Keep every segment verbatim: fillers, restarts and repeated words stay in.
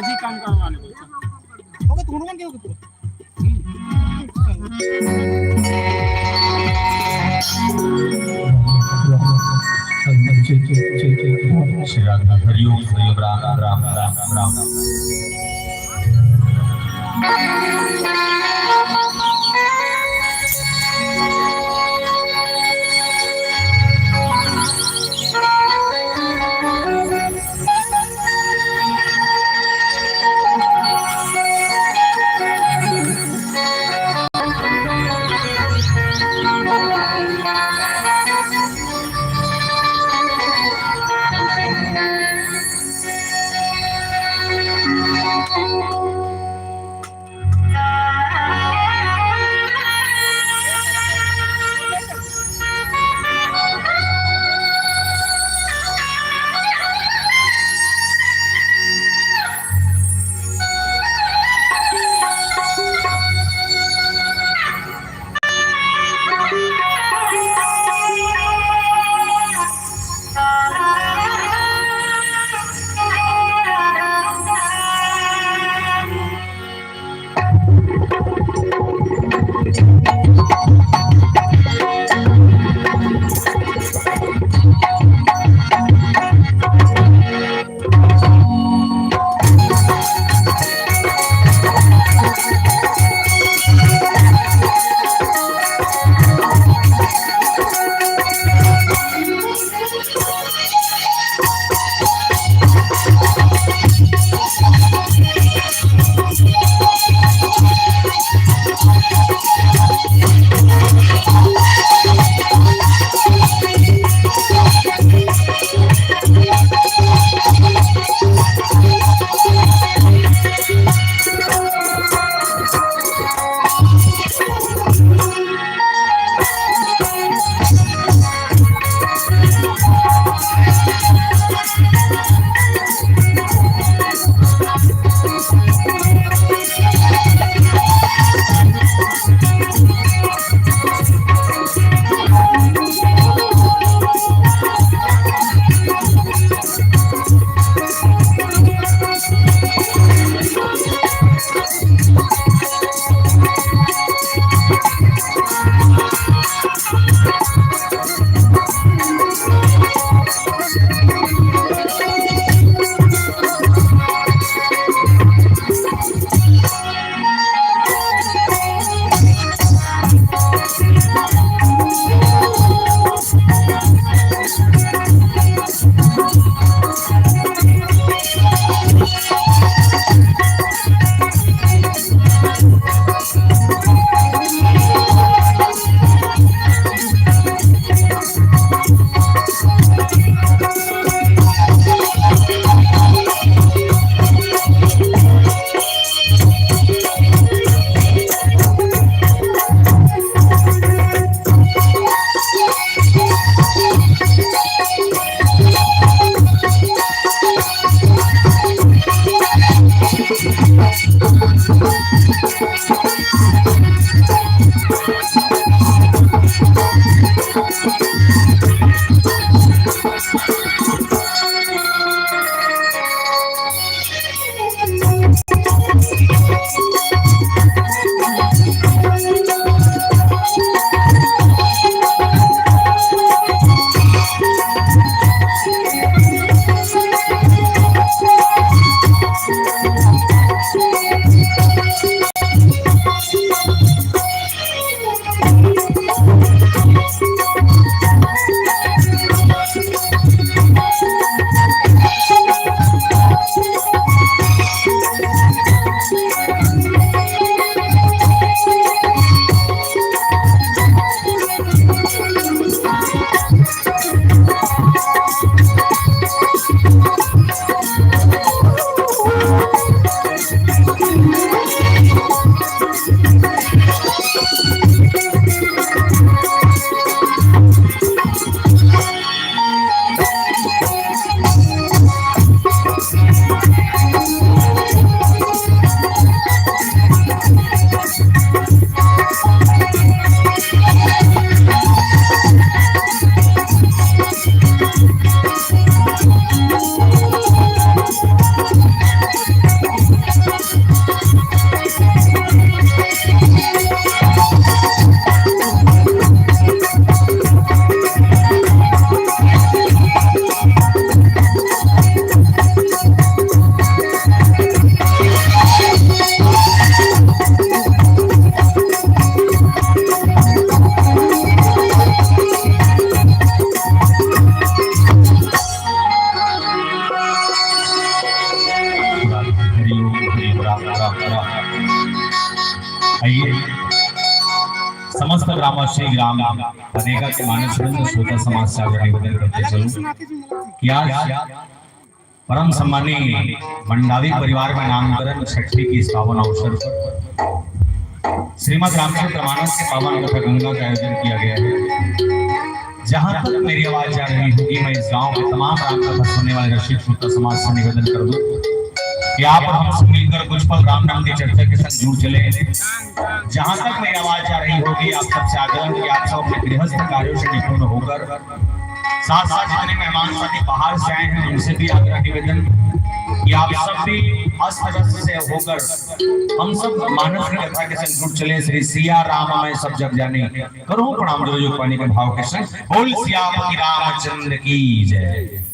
जी काम करवा लेबो। ओके, तुम लोगन के होके पूरा। श्री राधा हरिओम, हरिओम, राम, राम, राम। रामाश्री ग्राम पनेगा के मानस वृंद श्रोता समाज से आग्रह निवेदन करते चलूं कि आज परम सम्मानी मंडावी परिवार में नामकरण छठी के इस पावन अवसर पर श्रीमद रामचरित मानस के पावन कथा गंगा का आयोजन किया गया है। जहां तक मेरी आवाज जा रही होगी, मैं इस गांव के तमाम राम कथा सुनने वाले रसिक श्रोता समाज से निवेदन कर दूं कि आप और हम सब मिलकर कुछ पल राम नाम की चर्चा के संग जुड़ चले। जहां तक मेरी आवाज जा रही होगी, आप सबसे आग्रह कि आप सब अपने गृहस्थ कार्यों से निपुण होकर साथ साथ जितने मेहमान साथी बाहर से आए हैं, उनसे भी आग्रह निवेदन कि आप सब भी अस्त व्यस्त से होकर हम सब मानस की कथा के संग जुड़ चले। श्री सिया राम मैं सब जग जानी, करो प्रणाम जोर जोर पानी के भाव के संग। बोल सियापति रामचंद्र की जय।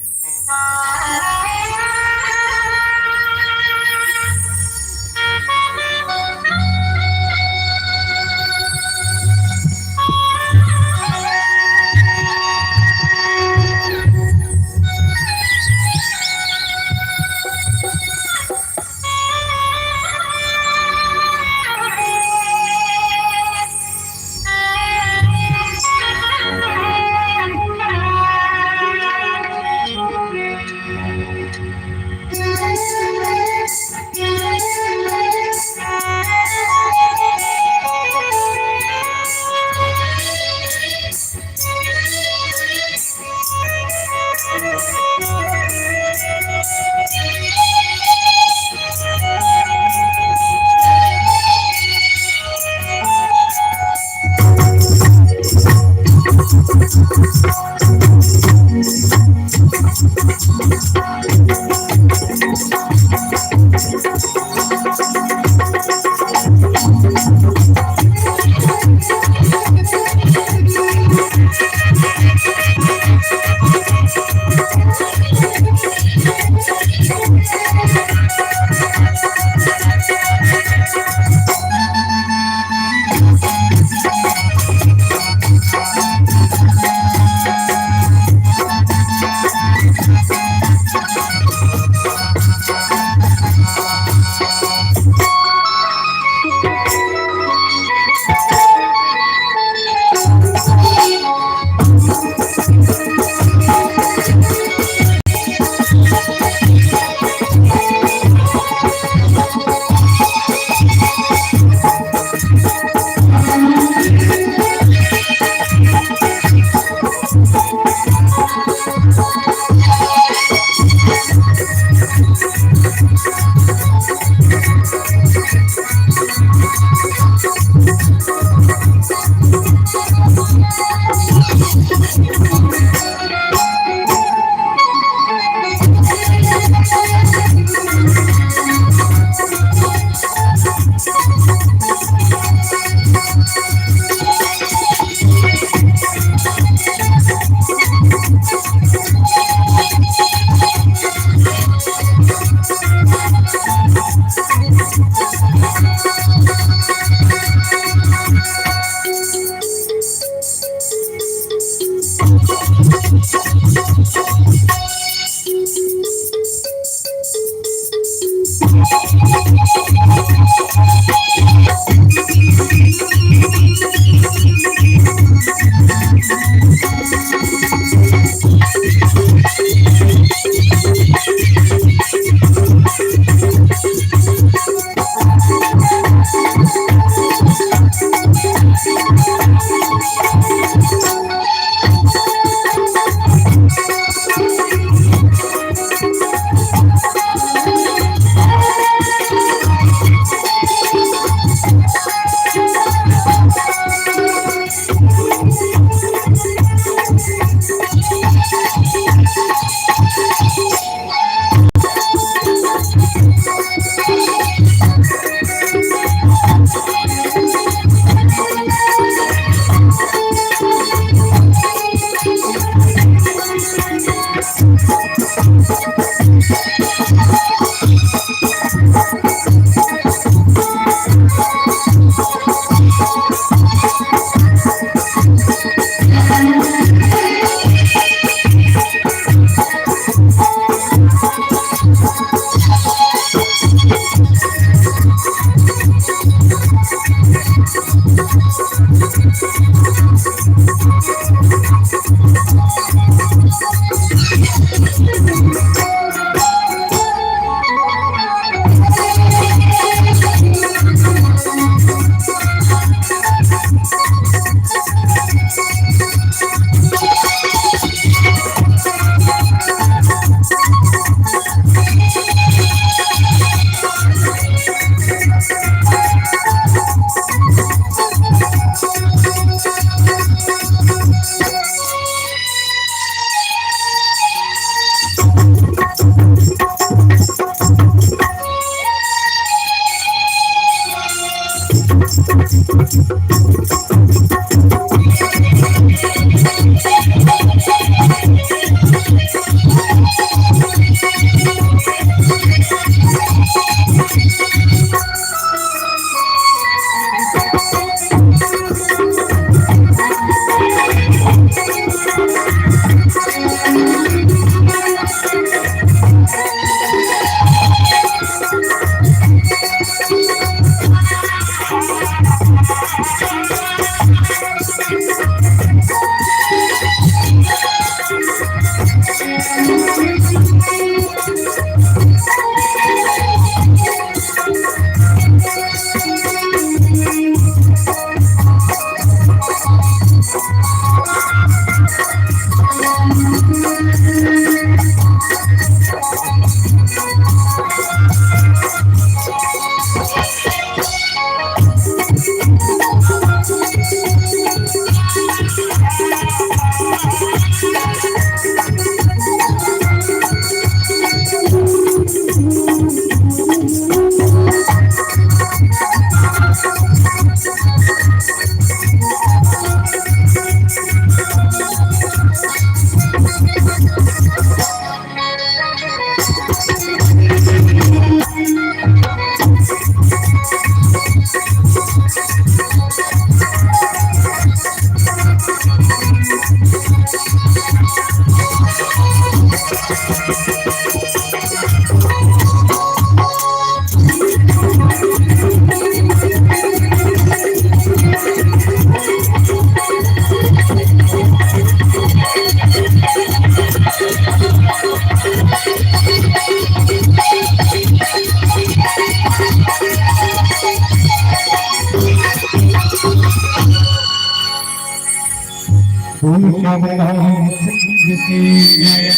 बोल श्याम राम चंद्र की जय।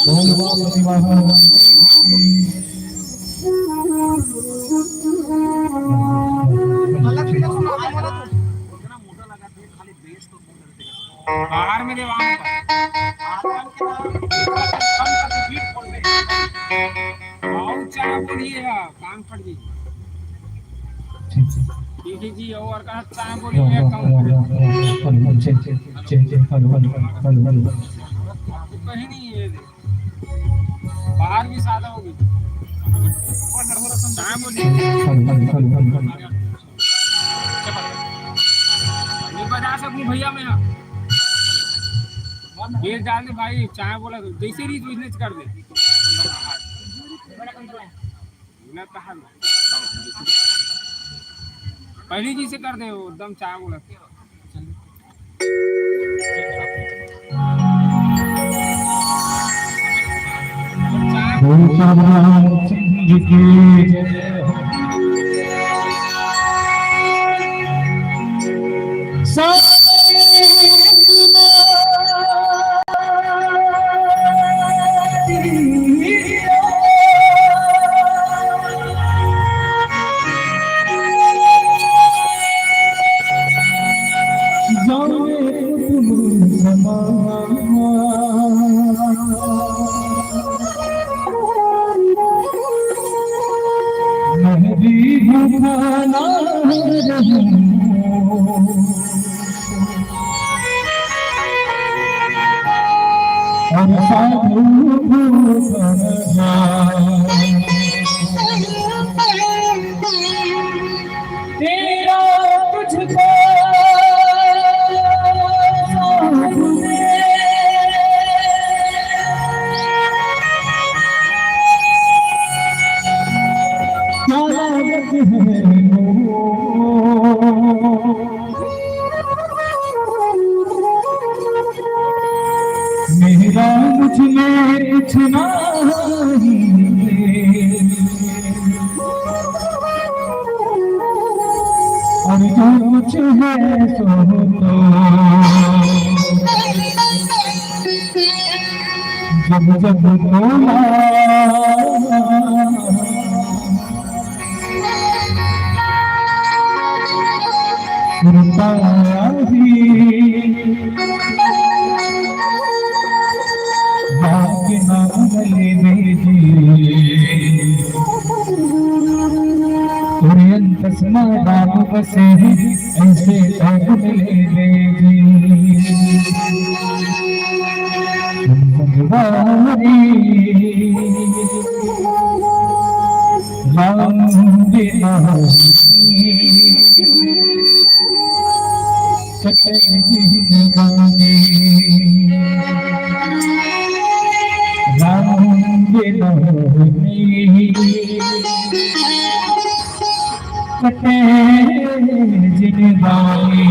बोल उमापति महाराज की। बाहर में ले, वहाँ पर। आजकल के नाम कम करके बीट खोल दे। बहुत चाय बोलिए, हाँ, कान फट गई। ठीक, ठीक। ठीक है जी, और कहा चाय बोलिए, कम कर दे। Hello, hello, hello, hello, hello, hello, hello, hello, hello, hello. कहीं नहीं है, बाहर भी सादा होगी। चाय बोलिए। Hello, hello, hello, hello, hello. ये बजा सकूं भैया मैं? ये डाल दे भाई, चाय बोला तो जैसे रीत बिजनेस कर दे। ना तो हम पहली जी से कर दे, वो एकदम चाय बोला। बोल श्याम राम चंद्र की जय। मैं भी भूखा ना रहूं। और साधु को बन जा। तेरा तुझको साधु ने क्या लागत है वो? मेरा मुझ में कुछ नहीं है। और जो कुछ है सो तो जब जब बोला, सुनता ही राम के नाम लेने जी। और अंतस में राम बसे, ऐसे राम लेने जी। भगवान राम बिना कटे जिंदगानी, राम बिना कटे जिंदगानी।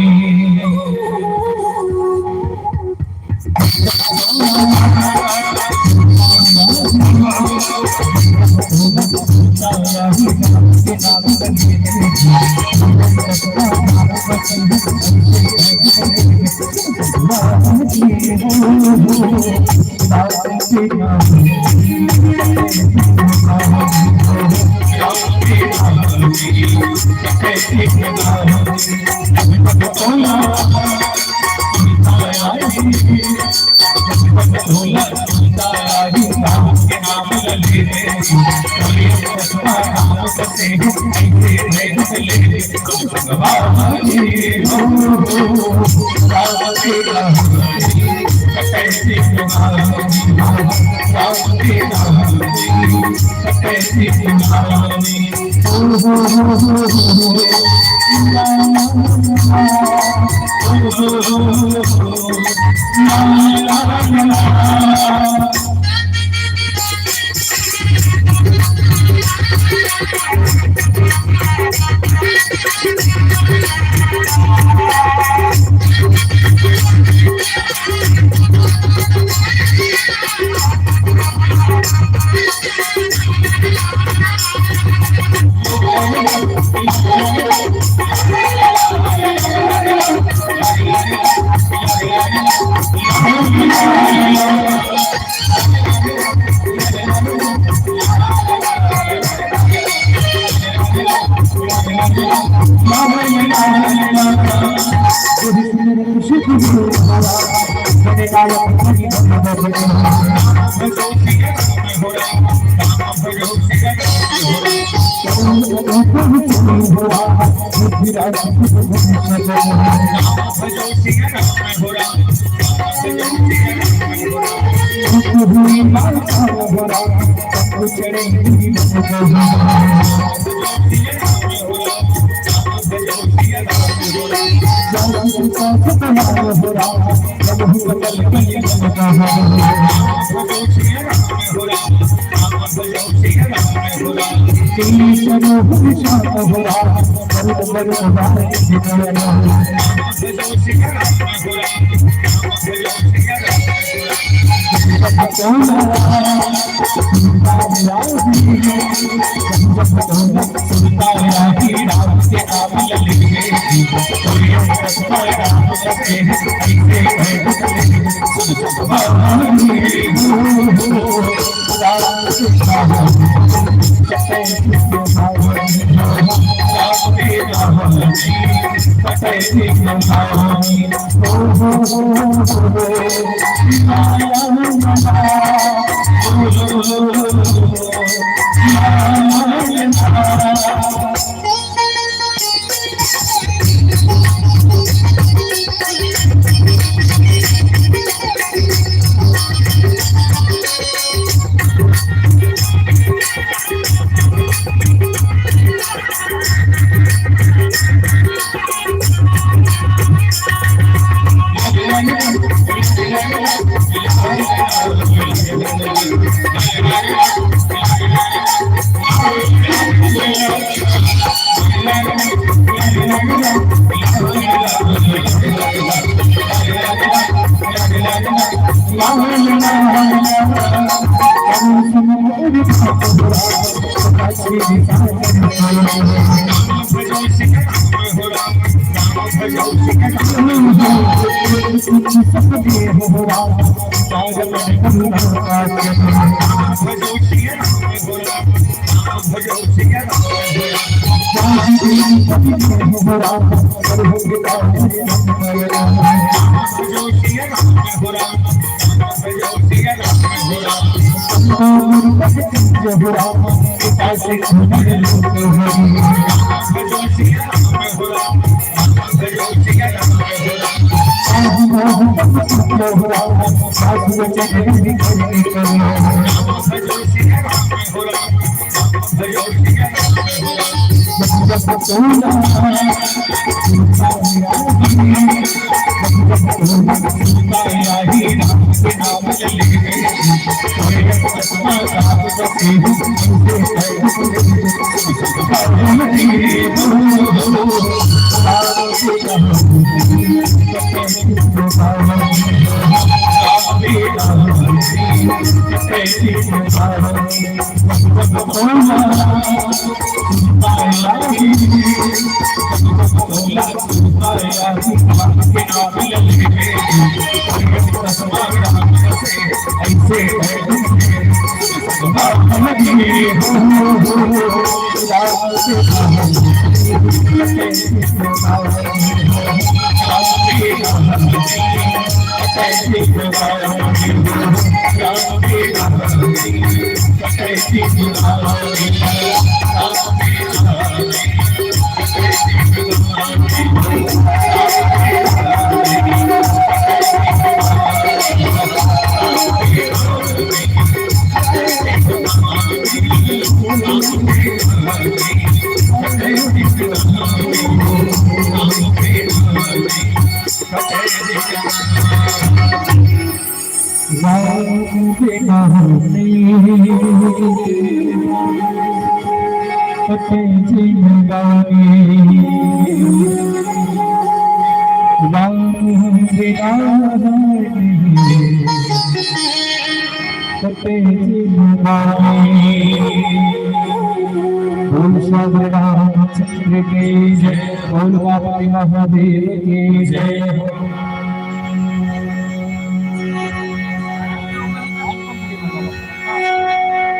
बोल सागर रामचंद्र की जय। बोल उमापति महादेव की जय।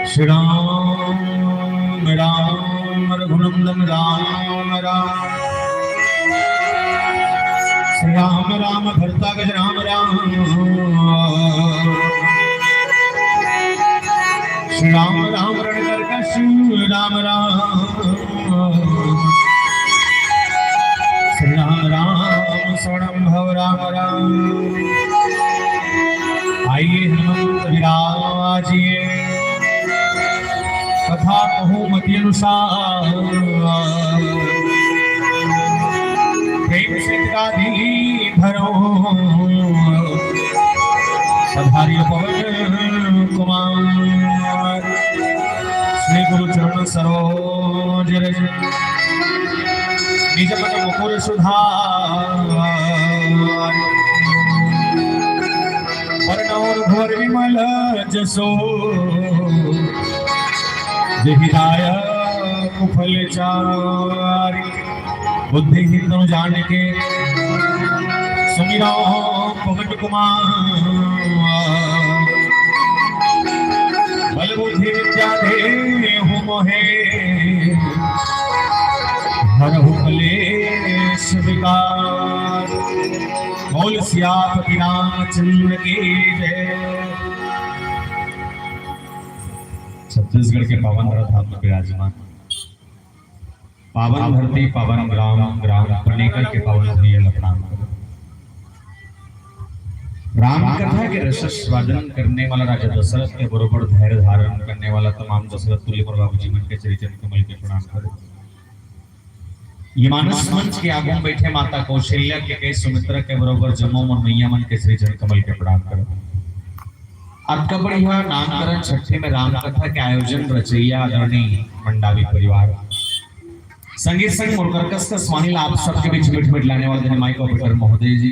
श्री राम राम रघुनंदन राम राम। श्री राम राम भरता गज राम राम। श्री राम राम रणकरकश राम राम। श्री राम राम स्वयंभव राम राम। आइए हनुमंत विराजिए। कथा कहूँ मति अनुसार। प्रेम से गादी धरो। पधारियो पवन कुमार। श्री गुरु चरण सरोज रज। निज मन मुकुर सुधार। वरनउर घोर विमल जसो। जहि दायक फल चारि। बुद्धिहीन तनु जानिके। सुमिरौ पवन कुमार। बल बुद्धि विद्या देहु मोहे। हरहु कलेश विकार। बोल सियापति रामचंद्र की जय। छत्तीसगढ़ के पावन धरा धाम में विराजमान पावन धरती, पावन ग्राम, ग्राम पनेकर के पावन भुइयां ल प्रणाम करो। राम कथा के रसास्वादन करने वाला राजा दशरथ के बरोबर धैर्य धारण करने वाला तमाम दशरथ तुल्य मोर बाबूजी मन के श्री चरण कमल के प्रणाम करो। ये मानस मंच के आगू में बैठे माता कौशल्या के, के सुमित्रा के बरोबर जम्मो मोर मैया मन के श्री चरण कमल के प्रणाम करो। अतका बढ़िया नामकरण छट्ठी में राम कथा के आयोजन रचैया आदरणीय मंडावी परिवार, संगे संग मोर करकस का स्वानी ला आप सबके बीच मिट मिट लाने वाले माइक ऑपरेटर महोदय जी,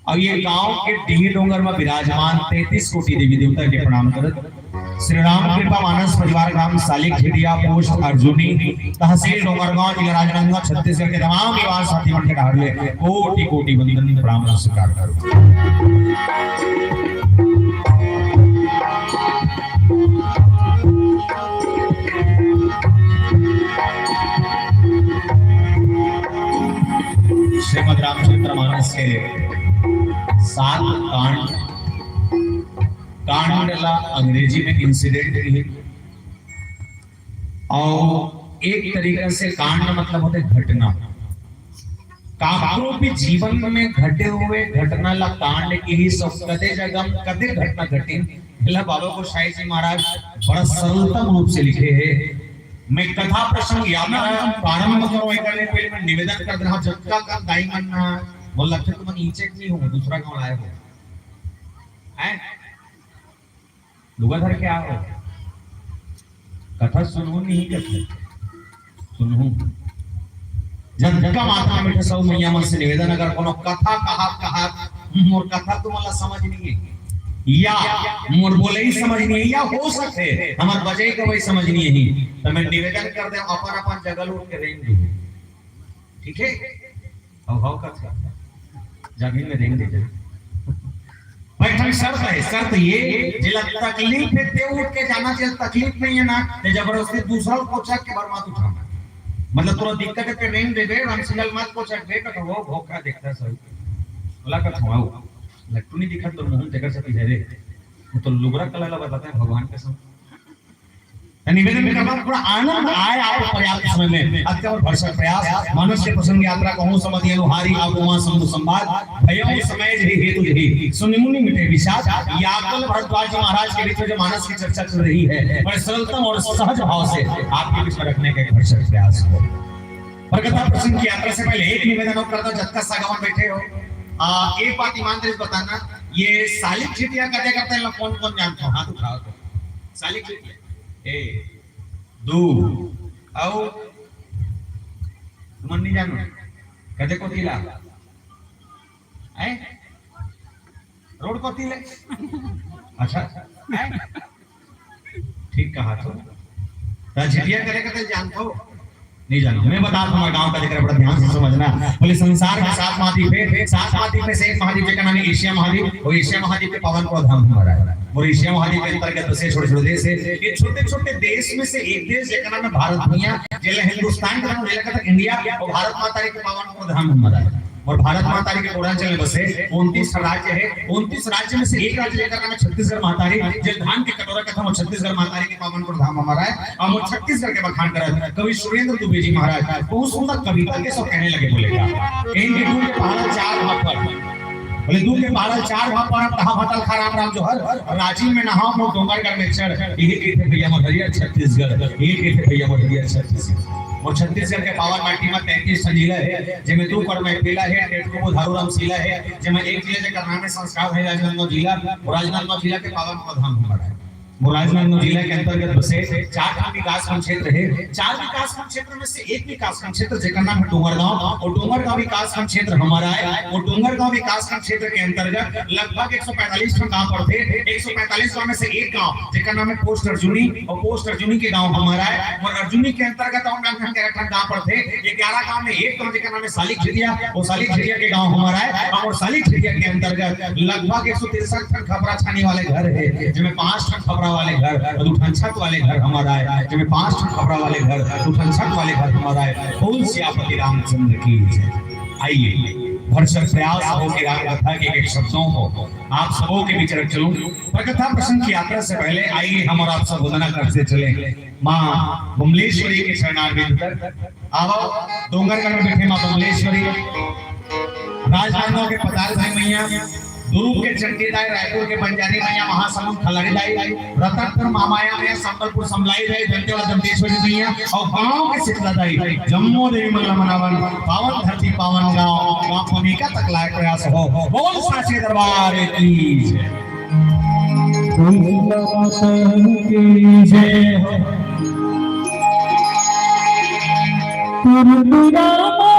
और ये गांव के डीही डोंगर में विराजमान तैंतीस कोटि देवी देवता के प्रणाम करत श्री राम कृपा मानस परिवार ग्राम सालिक झिटिया पोस्ट अर्जुनी तहसील डोंगरगांव जिला राजनांदगांव छत्तीसगढ़ के तमाम निवास साथी मन के डहार ले कोटि कोटि वंदन प्रणाम नमस्कार करो। श्रीमद् रामचरित मानस के सात कांड, कांड ला अंग्रेजी में इंसिडेंट कही, और एक तरीका से कांड मतलब होते घटना। काकरो भी जीवन में घटे हुए घटना ला कांड कही। सब कदे जगह में कदे घटना घटिन, एला बाबा गोसाई जी महाराज बड़ा सरलतम रूप से लिखे हैं। मैं कथा प्रसंग यात्रा प्रारंभ करो, एक पहले मैं निवेदन कर रहा हूँ, जब तक दाई मन ना बोला, फिर तुम नीचे नहीं हो, दूसरा गाँव आए हो, हैं? लुगा धर के आओ, कथा सुनहू नहीं कथा सुनहू। जन जन का माता में बैठे सब मैया मन से निवेदन, अगर कोनो कथा कहा कहा मोर कथा तुम्हारा समझ नहीं है, या मोर बोले ही समझ नहीं है, या हो सकते हमार बजे का वही समझ नहीं है, तो मैं निवेदन कर दे अपन अपन जगह उठ के रेंग दो, ठीक है? हव, हव, कथा। जमीन में देंगे जा। भाई, ठन शर्त है, शर्त ये, जेला तकलीफ है, ते उठ के जाना चाहिए, तकलीफ नहीं है ना, ते जबरदस्ती दूसरा को पोछा के बार मत उठाना। मतलब, तोरा दिक्कत है, ते नहीं दे दे, राम सिंगल मत पोछा दे, तो वो भोखा देखता है सब। बोला का थमाऊ, लट्टू नहीं दिखा तो मुंह देखा सकी है रे। वो तो लुगरा कला ला बताते हैं भगवान कसम। त निवेदन करबा, पूरा आनंद आय आप पर्याप्त समय में। अतका मोर भरसक प्रयास, मानस के प्रसंग यात्रा कहूँ समधि अनुहारी, आप उमा शंभु संवाद, भयउ समय जहि हेतु जहि, सुनि मुनि मिटे विषाद। याकल भरद्वाज जी महाराज के बीच में जो मानस की चर्चा चल रही है, बड़े सरलतम और सहज भाव से आपके बीच में रखने का एक भरसक प्रयास हो। पर कथा प्रसंग की यात्रा से पहले एक निवेदन और करता, जतका सगावन बैठे हो, आ, एक बात ईमानदारी से बताना, ये सालिक झिटिया कथे करथे, कौन कौन जानता हो? हाथ उठाओ तो। सालिक झिटिया। ए, दू, अउ, तुमन नहीं जानो? कथे कोती ला? हैं? रोड कोती ले? अच्छा, हैं? ठीक कहा तो। त झिटिया कथे करथे जानथो? नहीं जानो। मैं बता दूं, हमारे गांव का जिक्र बड़ा ध्यान से समझना। बोले, संसार के सात महाद्वीप है, सात महाद्वीप में से एक महाद्वीप जेकर नाम है एशिया महाद्वीप, और एशिया महाद्वीप के पावन को धाम हमारा है। और एशिया महाद्वीप के अंतर्गत बसे छोटे छोटे देश है। ये छोटे छोटे देश में से एक देश जेकर नाम है भारत भुइयां, जेला हिंदुस्तान के नाम, जेला कहता इंडिया, और भारत माता के पावन को धाम हमारा है। अउ भारत महतारी के कोडांचल में बसे उनतीस राज्य हे। उनतीस राज्य में से एक राज्य जेकर नाम हे छत्तीसगढ़ महतारी, जे धान के कटोरा कथे, वो छत्तीसगढ़ महतारी के पावन गुण धाम हमारा हे। अउ वो छत्तीसगढ़ के बखान करत कवि सुरेंद्र दुबे जी महाराज बहुत सुंदर कविता के सब कहने लगे, बोले का, इनके दूर के पहाड़ चार भाग पर, बोले दूर के पहाड़ चार भाग पर, हम कहाँ भटल खा राम राम जो हर, राजी में नहाओ मोर डोंगरगढ़ में चढ़, यही कहिथे भैया मोर हरियर छत्तीसगढ़, यही कहिथे भैया मोर हरियर छत्तीसगढ़। अउ छत्तीसगढ़ के पावन माटी में तैंतीस ठन जिला हे, जेमे दू कर महफिला हे, टेटको बुधारू रामशीला हे, जेमे एक जिला जेकर नाम हे संस्कार हे राजनांदगांव जिला, अउ राजनांदगांव जिला के पावन प्रधान हमारा हे। अउ राजनांदगांव जिला के अंतर्गत बसे चार ठन विकासखंड क्षेत्र हे। चार विकासखंड क्षेत्र में से एक विकासखंड क्षेत्र जेकर नाम हे डोंगरगांव, अउ डोंगरगांव विकासखंड क्षेत्र हमारा हे। अउ डोंगरगांव विकासखंड क्षेत्र के अंतर्गत लगभग एक सौ पैंतालीस ठन गांव पड़थे। एक सौ पैंतालीस गांव में से एक गांव जेकर नाम हे पोस्ट अर्जुनी, अउ पोस्ट अर्जुनी के गांव हमारा हे। अउ अर्जुनी के अंतर्गत अउ नाम हे ग्यारह ठन गांव पड़थे। ग्यारह गांव में एक गांव जेकर नाम हे सालिक झिरिया, अउ सालिक झिरिया के गांव हमारा हे। अउ सालिक झिरिया के अंतर्गत लगभग एक सौ तिरसठ ठन खपरा छानी वाले घर हे, जेमे पांच ठन खपरा वाले घर, अउ दू ठन छत वाले घर हमारा हे, जेमे पांच ठन खपरा वाले घर, दू ठन छत वाले घर हमारा हे। बोल सियापति रामचंद्र की जय। आइए, भरसक प्रयास हो कि राम कथा के एक शब्दों को आप सबों के बीच रख चलूं। पर कथा प्रसंग की यात्रा से पहले आइए हम और आप सब वंदना करते चले माँ बमलेश्वरी के चरणारविंद तक। आवो, डोंगरगढ़ में बैठे माँ बमलेश्वरी, राजनांदगांव के पताल भाई मैया, दुर्ग के चंडी दाई, रायपुर के बंजारी मैया, महासमुंद खलारी दाई, रतनपुर महामाया मैया, संबलपुर समलाई दाई, दंतेवाड़ा दंतेश्वरी मैया अउ गांव के शीतला दाई, जम्मो देवी मन ला मनावन, पावन धरती पावन गांव, गांव पनिका तक लायक प्रयास हो। बोल साचे दरबार की जय। तुलसी माता की जय हो। तुरतुरा माँ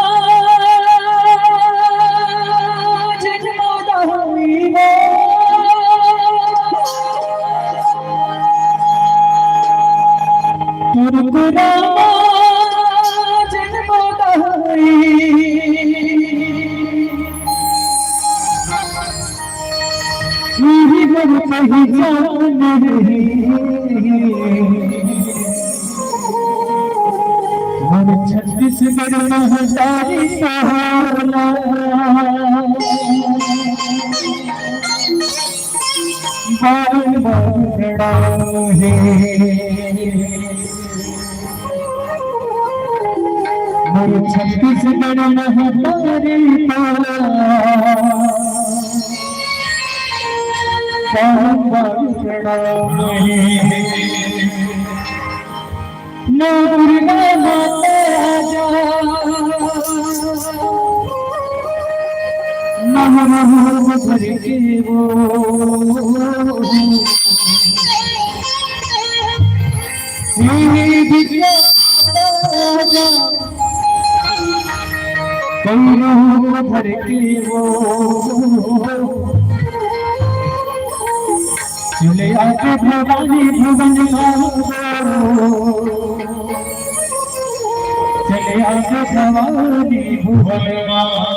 जन्मदाई हो। तुरतुरा माँ जन्मदाई। यही मोर पहचान हे। मोर छत्तीसगढ़ महतारी कहाला। बार बार प्रणाम हे। मोर छत्तीसगढ़ महतारी कहाला। बार बार प्रणाम हे। नौ दुर्गा माता आजा। नौ नौ भर के वो। हे विद्या माता आजा। कई रूप धर के वो। चले आके भवानी भुवन माँ। चले आके भवानी भुवन माँ।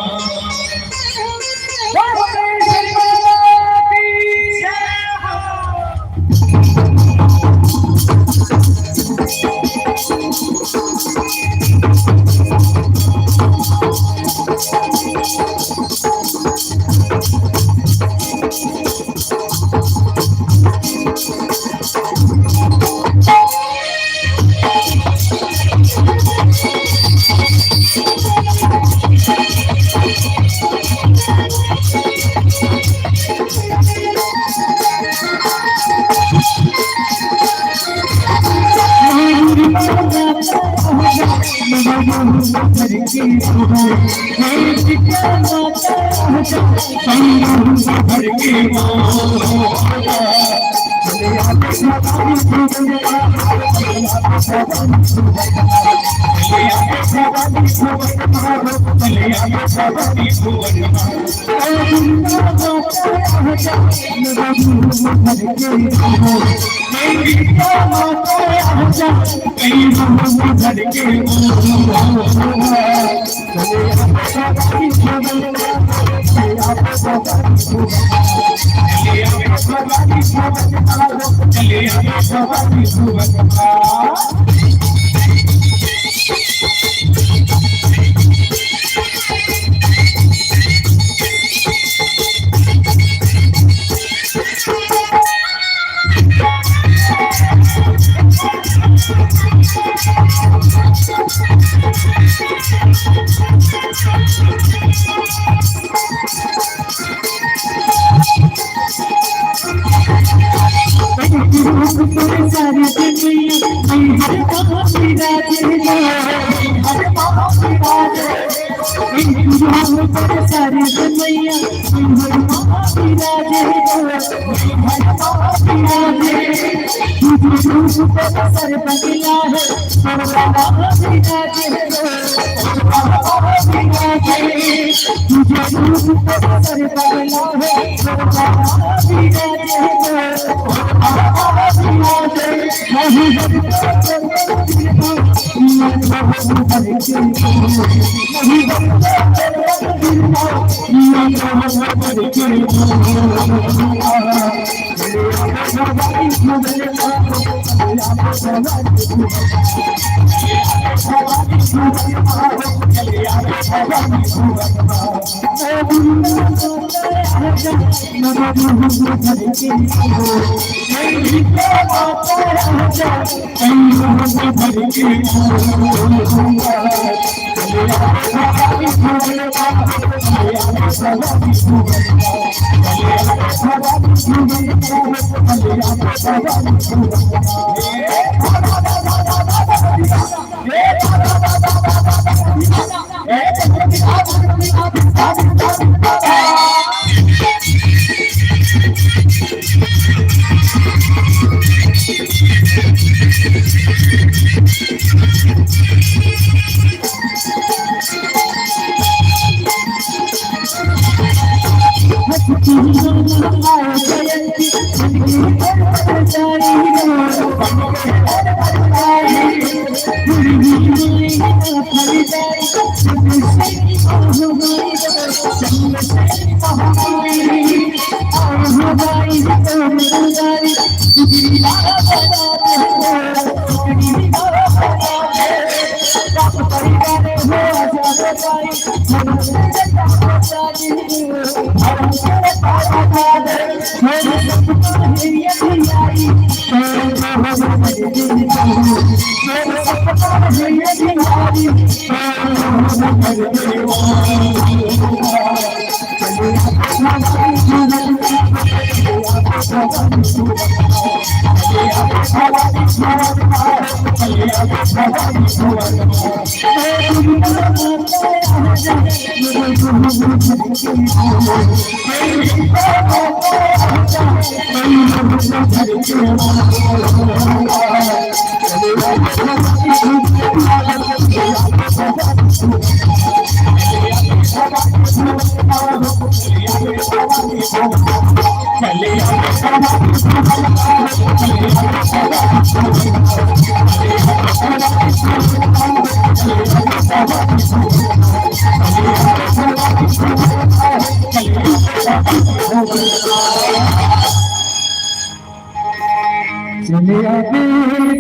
चले आवे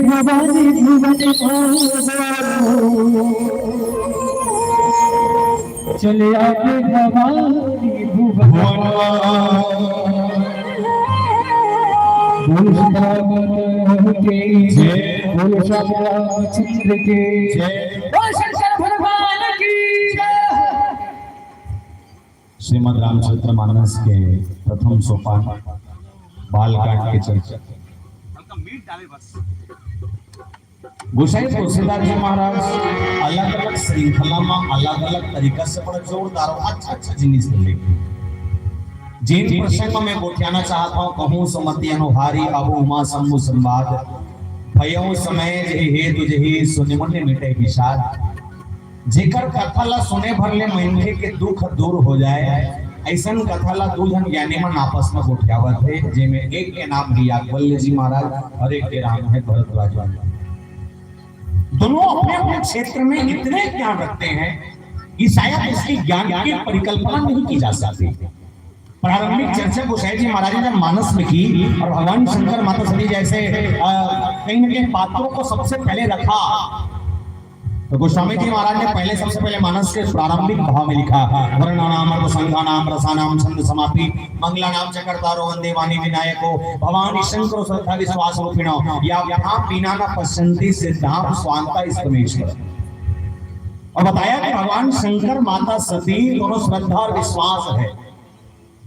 भवानी भुवन को, चले आवे भवानी भुवन। बोल शारदा माता की जय। बोल शारदा चंद्र की जय। बोल शंकर भगवान की जय। श्रीमद् रामचरितमानस के प्रथम सोपान बालकांड के चर्चा। गोसाई तुलसीदास जी महाराज अलग-अलग श्रृंखला में अलग-अलग तरीका से बड़ा जोरदार और अच्छा-अच्छा जिनिस लिखे। जेन प्रसंग में गोठियाना चाहत हूँ, कहूँ सुमति अनुहारी, अब उमा शंभु संवाद, भयउ समय जहि हेतु जहि, सुनि मुनि मिटइ विषाद। जेकर कथा ला सुने भर ले मनखे के दुख दूर हो जाए, अइसन कथा ला दू झन ज्ञानी मन आपस में गोठियावत हे, जेमे एक के नाम हे याज्ञवल्क्य जी महाराज और एक के नाम हे भरद्वाज जी। दोनों अपने-अपने क्षेत्र में इतने ज्ञान रखते हैं कि शायद इसके ज्ञान की परिकल्पना नहीं की जा सकती। प्रारंभिक चर्चा गोसाई जी महाराज ने जब मानस में की और भगवान शंकर माता सती जैसे, अ, कहीं ना कहीं पात्रों को सबसे पहले रखा, तो गोस्वामी जी महाराज ने पहले, सबसे पहले मानस के प्रारंभिक भाव में लिखा, वर्णानाम अर्धसंघानाम रसानाम छंद समापि, मंगलानाम च कर्तारो वंदे वाणी विनायको, भवानी शंकरो श्रद्धा विश्वास रूपिणो, याभ्याम वीना न पश्यंती सिद्धाम स्वांता स्तमेश्वर। और बताया कि भगवान शंकर, माता सती दोनों श्रद्धा और विश्वास है।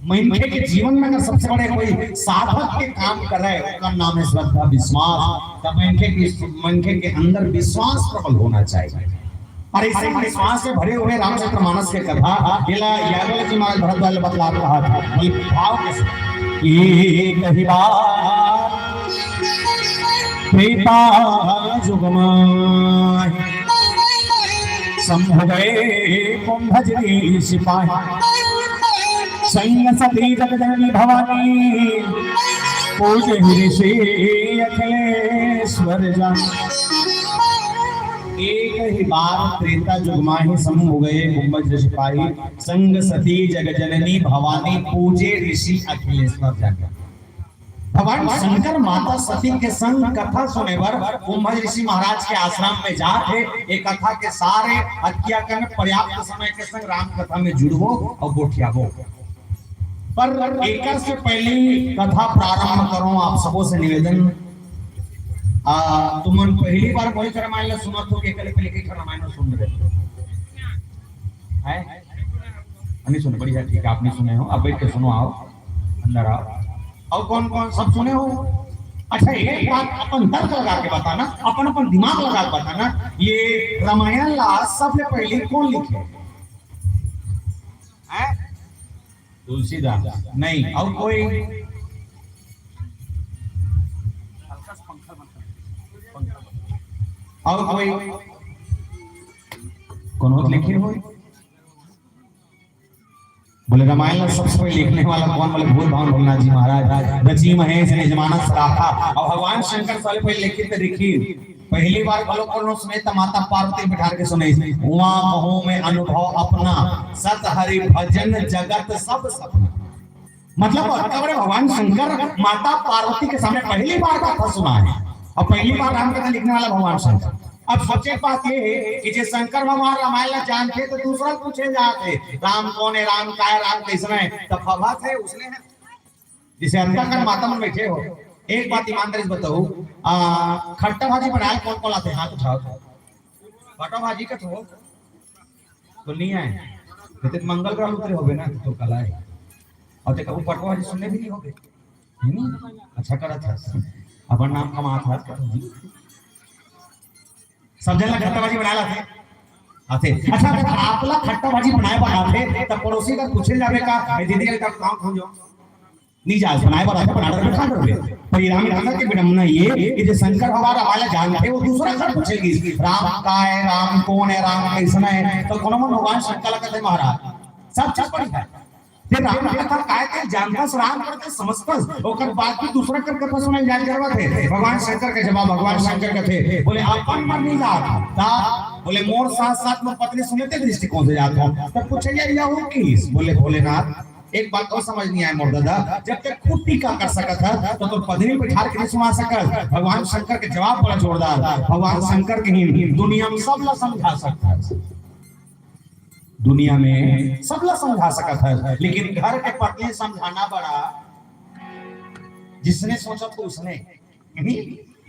मनखे के जीवन में अगर सबसे बड़े कोई साधक के काम करे, ओकर नाम है श्रद्धा विश्वास। तब मनखे के, मनखे के अंदर विश्वास प्रबल होना चाहिए। और इसी विश्वास से भरे हुए रामचरित मानस के कथा, एला यादव जी महाराज भरद्वाज बतलात कहा था, ये भाव के साथ। एक ही बार त्रेता जुग माहि, शंभु गए कुंभज ऋषि पाहि। संग सती जगजननी भवानी, पूजे ऋषि अखिलेश्वर जानि। एक ही बार त्रेता जुग माहि, शंभु गए कुंभज ऋषि पाहि। संग सती जगजननी भवानी, पूजे ऋषि अखिलेश्वर जानि। भगवान शंकर माता सती के संग कथा सुने बर कुंभज ऋषि महाराज के आश्रम में जात हे। ये कथा के सारे अतिक्रिया करने पर्याप्त समय के संग राम कथा में जुड़बो और गोठियाबो। पर एकर से पहले कथा प्रारंभ करो, आप सबों से निवेदन, आ, तुमन पहली बार मोहित रामायण ला सुनत हो कि एकर पहले के रामायण सुन रहे हो? हैं? नहीं सुने, बढ़िया, ठीक है, आप नहीं सुने हो, अब बैठ के सुनो, आओ, अंदर आओ। और कौन कौन सब सुने हो? अच्छा, एक बात अपन तर्क लगा के बताना, अपन अपन दिमाग लगा के बताना, ये रामायण ला सबले पहले कौन लिखे? हैं? तुलसीदास? नहीं। और कोई? और कोई? कोनो लिखे हो? बोले, रामायण ला सबसे पहले लिखने वाला कौन? बोले, भूल भावन भोलेनाथ जी महाराज। रची महेश निज मानस राखा। और भगवान शंकर सबले पहले लिखित, लिखी। पहली बार घलो कोनो सुने त माता पार्वती बिठार के सुने। हुआ कहूँ मैं अनुभव अपना, सत हरि भजन जगत सब सपना। मतलब, अतका बड़े भगवान शंकर माता पार्वती के सामने पहली बार कथा सुना है, और पहली बार राम कथा लिखने वाला भगवान शंकर। अब सोचे के बात ये है कि जे शंकर भगवान रामायण ला जानथे, तो दूसरा पूछे जात हे, "राम कौन है, राम का है, राम कैसन है?" तो फवात है, उसने है। जैसे अंधका कन माता मन बैठे हो, एक बात ईमानदारी से बताओ, आ, खट्टा भाजी बनाए कौन कौन आथे? हाथ उठाओ। खट्टा भाजी का तो, तो नहीं आए, तो मंगल ग्रह उतरे होबे ना, तो कला है। और ते कबू पटवा भाजी सुने भी नहीं होबे, है नी? अच्छा करत हस, अपन नाम कमात हस, कटवा भाजी। सब जन ला खट्टा भाजी बनाए ला आथे? आथे। अच्छा, अगर आप ला खट्टा भाजी बनाए बर आथे, तब पड़ोसी का पूछे जाबे का, "ए दीदी, अभी तक काम खाओ जो?" नहीं जा, बनाए बर आथे, बना डरबे, खा डरबे। पर ये राम कथा के विडंबना ये कि जे शंकर भगवान रामायण जानथे, वो दूसरा खर पूछेगी, "राम का है, राम कौन है, राम कैसन है?" तो कोनो मन भगवान शंकर ला कहते, "महाराज, सब चीज पड़ी है।" ते राम कथा काय ते जानथस, राम करके समझथस, ओकर बाद भी दूसरा कर कथा सुनाई जाए जरूरत है। भगवान शंकर के जवाब, भगवान शंकर कथे, बोले, "अपन मन नहीं जात।" ता बोले, "मोर साथ साथ मोर पत्नी सुने ते दृष्टिकोण से जात हो।" तब पूछे, "यार, यह हो किस?" बोले, "भोलेनाथ, एक बात और समझ नहीं आया मोर दादा, जब तक खुद टीका कर सकत है, तो तोर पत्नी बिठार के नहीं सुना सकत।" भगवान शंकर के जवाब बड़ा जोरदार। भगवान शंकर के ही दुनिया में सब ला समझा सकत है। दुनिया में सबला समझा सकत है, लेकिन घर के पत्नी समझाना बड़ा, जिसने सोचा तो उसने।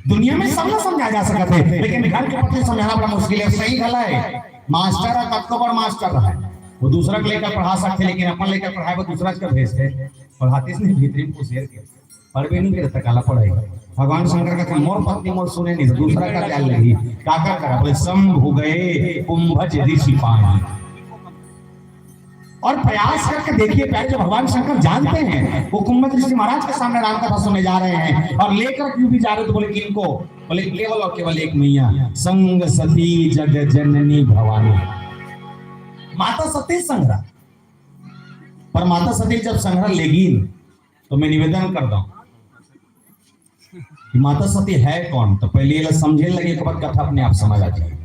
दुनिया में सबला समझा जा सकत है, लेकिन घर के पत्नी समझाना बड़ा मुश्किल है। सही घला है, मास्टर है, कतको बड़ मास्टर है, वो दूसरा के लेकर पढ़ा सकते, लेकिन अपन लेकर पढ़ाए वो दूसरा के भेजते, पढ़ाते नहीं, भीतरी में घुसेर के। पढ़बे नहीं करता, काला पढ़ाई। भगवान शंकर कहते, "मोर पत्नी मोर सुने नहीं, तो दूसरा का क्या लगी?" काका करा, बोले, "शंभु गए कुंभज ऋषि पानी।" और प्रयास करके देखिए प्यारे, जो भगवान शंकर जानते हैं, वो कुंभज ऋषि महाराज के सामने राम कथा सुनने जा रहे हैं और लेकर क्यों भी जा रहे, तो बोले, "किनको?" बोले, "केवल और केवल एक मैया, संग सती जग जननी भवानी।" माता सती संघरा, पर माता सती जब संघरा लेगी, तो मैं निवेदन करता हूँ कि माता सती है कौन, तो पहले ये समझे लगे, एक बार कथा अपने आप समझ आ जाए।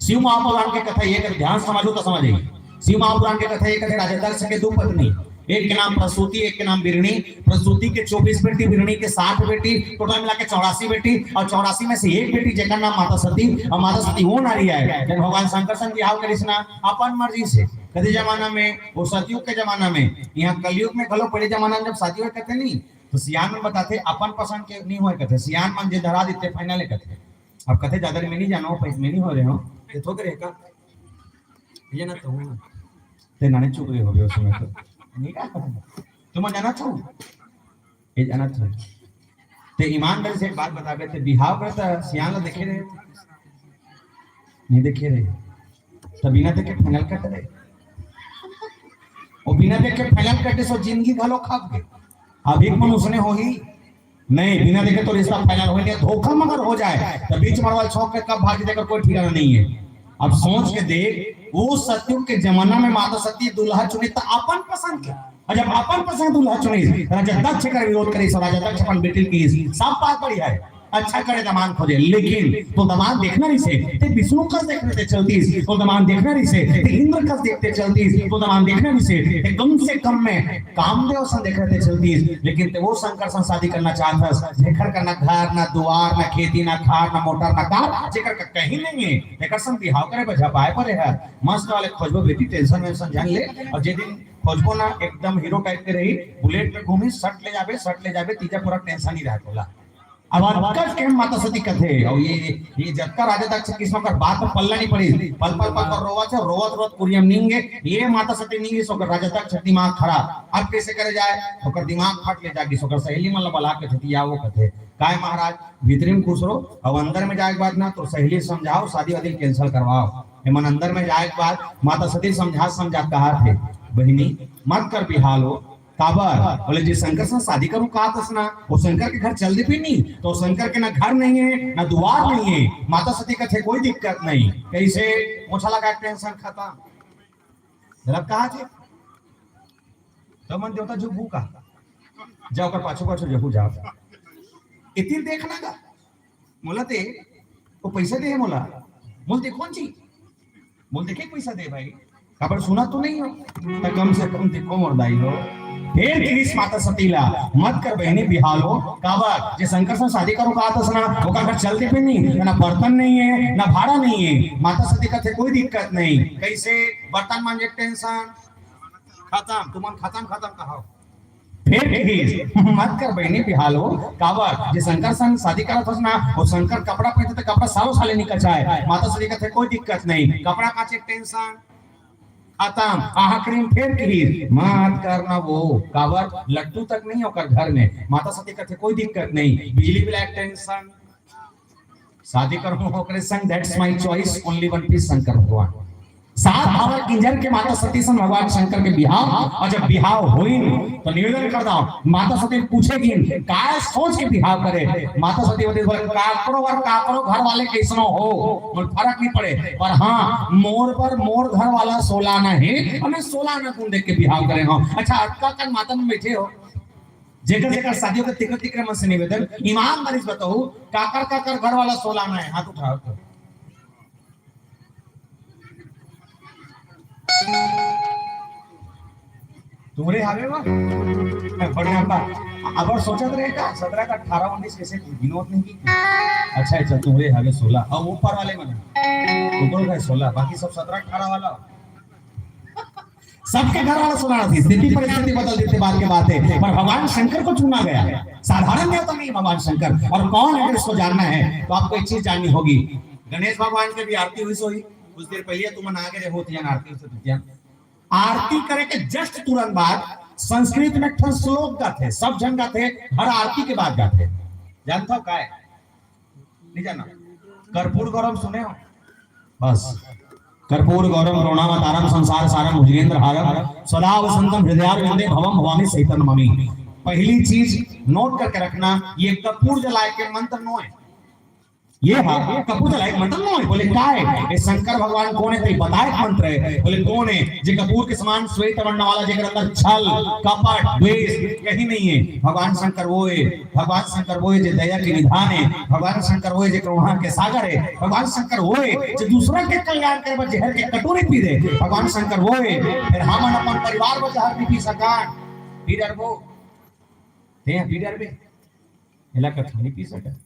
शिव महापुराण के कथा ये कर ध्यान समझो तो समझ आएगी। शिव महापुराण के कथा ये कहते, राजा दक्ष के दो पत्नी, एक के नाम प्रसूति, एक के नाम बिरणी। प्रसूति के चौबीस बेटी, बिरणी के साठ बेटी, टोटल मिला के चौरासी बेटी। और चौरासी में से एक बेटी जेकर नाम माता सती, और माता सती वो नारी है जब भगवान शंकर संग बिहाव करिस ना अपन मर्जी से। कति जमाना में, वो सतयुग के जमाना में, यहाँ कलयुग में घलो, पहले जमाना में जब शादी होय कथे नहीं, तो सियान मन बताथे अपन पसंद के नहीं होय कथे, सियान मन जे धरा देथे final कथे। अब कथे ज्यादा मैं नहीं जानो, मैं नहीं हो रहे हो, ये थोक रहे का, ये ना तो हूँ। ते नाने चुप रहे हो गए उस समय तो। नहीं का? तुम जाना था? ये जाना था। ते ईमानदारी से एक बात बताबे, ते बिहाव करता सियान ला देखे रहे हो? नहीं देखे रहे। तो बिना देखे final कट रहे। वो बिना देखे final कटे सो जिंदगी घलो खप गए। अभी मन उसने हो ही नहीं, बिना देखे तो रिश्ता final हो नहीं, धोखा मगर हो जाए तो बीच मरवाल छौंक के कब भाग जाए, कोई ठिकाना नहीं है। अब सोच के देख, वो सतयुग के जमाना में माता सती दूल्हा चुनी तो अपन पसंद के, और जब अपन पसंद दूल्हा चुनी, राजा दक्ष कर विरोध करिस, राजा दक्ष अपन बेटी की सब बात बढ़िया है, अच्छा करे दमान खोजे, लेकिन तो दमान देखना नहीं से, ते विष्णु कस देखने ते चलतीस, तो दमान देखना नहीं से, ते इंद्र कस देखते चलतीस, तो दमान देखना नहीं से, ते कम से कम में कामदेव सन देखने ते चलतीस, लेकिन ते वो शंकर सन शादी करना चाहतस, जेकर का ना घर, ना दुआर, ना खेती, ना खार, ना मोटर, ना कार, जेकर का कहीं नहीं है, तेकर सन बिहाव करे बजा पाए परे है। मस्त वाले खोजबो बेटी, tension वेंशन जान ले, और जे दिन खोजबो ना एकदम हीरो type के रही, बुलेट पे घूमी, सट ले जाबे, सट ले जाबे, तीजा पूरा tension ही रहे तोला। अब अतकस के माता सती कथे, और ये, ये जतका राजा दक्ष किसम कर बात में पल्ला नहीं पड़ी, पल पल पल पल रोवत है, रोवत रोवत कुरियम नींगे, ये माता सती नींगे, सोकर राजा दक्ष दिमाग खराब, अब कैसे करे जाए, सोकर दिमाग फट ले जागी, सोकर सहेली मन ला बला के थतिया वो कथे, काय महाराज, भीतरी में खुश रहो, अब अंदर में जाए के बाद ना तो सहेली समझाओ, शादी वादी cancel करवाओ, एमन अंदर में जाए के बाद माता सती समझा समझा कहा थे, बहिनी मत कर बिहाव हो, काबर? बोले, जे शंकर से शादी करूं कहा तस ना, वो शंकर के घर चल दे भी नहीं, तो शंकर के ना घर नहीं है, ना दुआर नहीं है। माता सती कथे, कोई दिक्कत नहीं। कैसे? मोछा लगा, tension खत्म। गलत कहा थे? तो मन देवता जो भूखा, जाओ कर पाछो पाछो जहू जाओ। इतनी देखना का? मोला ते, वो पैसा दे मोला। मोल देखो जी। मोल देखे पैसा दे भाई। काबर सुना तो नहीं हो? तो कम से कम देखो मोर दाई हो। फिर किरिस माता सती ला, मत कर बहिनी बिहाव हो। काबर? जे शंकर से शादी करो कहा तस ना, ओकर घर चलते पे नहीं, ना बर्तन नहीं है, ना भाड़ा नहीं है। माता सती कथे कोई दिक्कत नहीं। कैसे? बर्तन मांजे tension खत्म, तुमन खत्म खत्म कहाओ। फिर कहिस, मत कर बहिनी बिहाव हो, काबर? जे शंकर संग शादी करत हस ना, वो शंकर कपड़ा पहनते तो कपड़ा सालों साले नहीं कचाए। माता सती कथे, कोई दिक्कत नहीं, कपड़ा काचे tension खत्म। आखिरी में फिर कहिस, मत कर ना वो, काबर? लट्टू तक नहीं ओकर घर में। माता सती कथे, कोई दिक्कत नहीं, बिजली बिल tension शादी करहूं ओकरे संग, that's my choice, only one piece Shankar भगवान। सात भावर किंजर के माता सती संग भगवान शंकर के बिहाव, और जब बिहाव होइन तो निवेदन कर दो, माता सती पूछेगी, काय सोच के बिहाव करे? माता सती बते, बोले, काकरो और काकरो घर वाले कैसनो हो, मोर फर्क नहीं पड़े, पर हाँ, मोर पर मोर घर वाला सोला आना है, और मैं सोला आना गुण देख के बिहाव करे हूँ। अच्छा, अतका कन माता में बैठे हो, जेकर जेकर शादी होगे, तेकर तेकर मन से निवेदन, ईमानदारी से बताओ, काकर काकर घर वाला सोला आना है, हाथ उठाओ तो। तुम्हरे हावे बा? बढ़िया बा। अब सोचत रहे का, सत्रह का अठारह उन्नीस कैसे गिनोत नहीं की? अच्छा, अच्छा, तुम्हरे हावे सोला। अब ऊपर वाले मन, ऊपर का सोला, बाकी सब सत्रह अठारह वाला। सबके घर वाला सोला रहिथे, स्थिति परिस्थिति बदल देथे, बात के बात है, पर भगवान शंकर को चुना गया। साधारण देवता नहीं भगवान शंकर। और कौन है, अगर इसको जानना है तो आपको एक चीज जाननी होगी। गणेश भगवान की भी आरती हुई सोई, कुछ देर पहले तुमन आगे रहे होती है आरती से, आरती करे के just तुरंत बाद संस्कृत में एक ठन श्लोक गाथे, सब झन गाथे, हर आरती के बाद गाथे। जानता हो काय? नहीं जाना? कर्पूर गौरम सुने हो? बस। कर्पूर गौरम करुणावतारम संसार सारम भुजगेंद्र हारम सदा वसंतम हृदयारविंदे भवम भवानी सहितम नमामि। पहली चीज नोट करके रखना, ये कपूर जलाए के मंत्र नो है। ये हा कपूर जलाए के मंत्र नोहे। बोले, "काय? ये शंकर भगवान कोन हे, तेला बताए के मंत्र हे।" बोले, "कोन हे?" "जे कपूर के समान श्वेत वर्ण वाला, जेकर अंदर छल, कपट, द्वेष कहीं नहीं हे। भगवान शंकर वो हे, भगवान शंकर वो हे, जे दया के निधान हे, भगवान शंकर वो हे, जे करुणा के सागर हे, भगवान शंकर वो हे, जे दूसरा के कल्याण करे बर जहर के कटोरी पी दे, भगवान शंकर वो हे।" फिर हमन अपन परिवार बर जहर नहीं पी सकन, पी डरबो, ते पी डरबे, एला कथू नहीं पी सकन।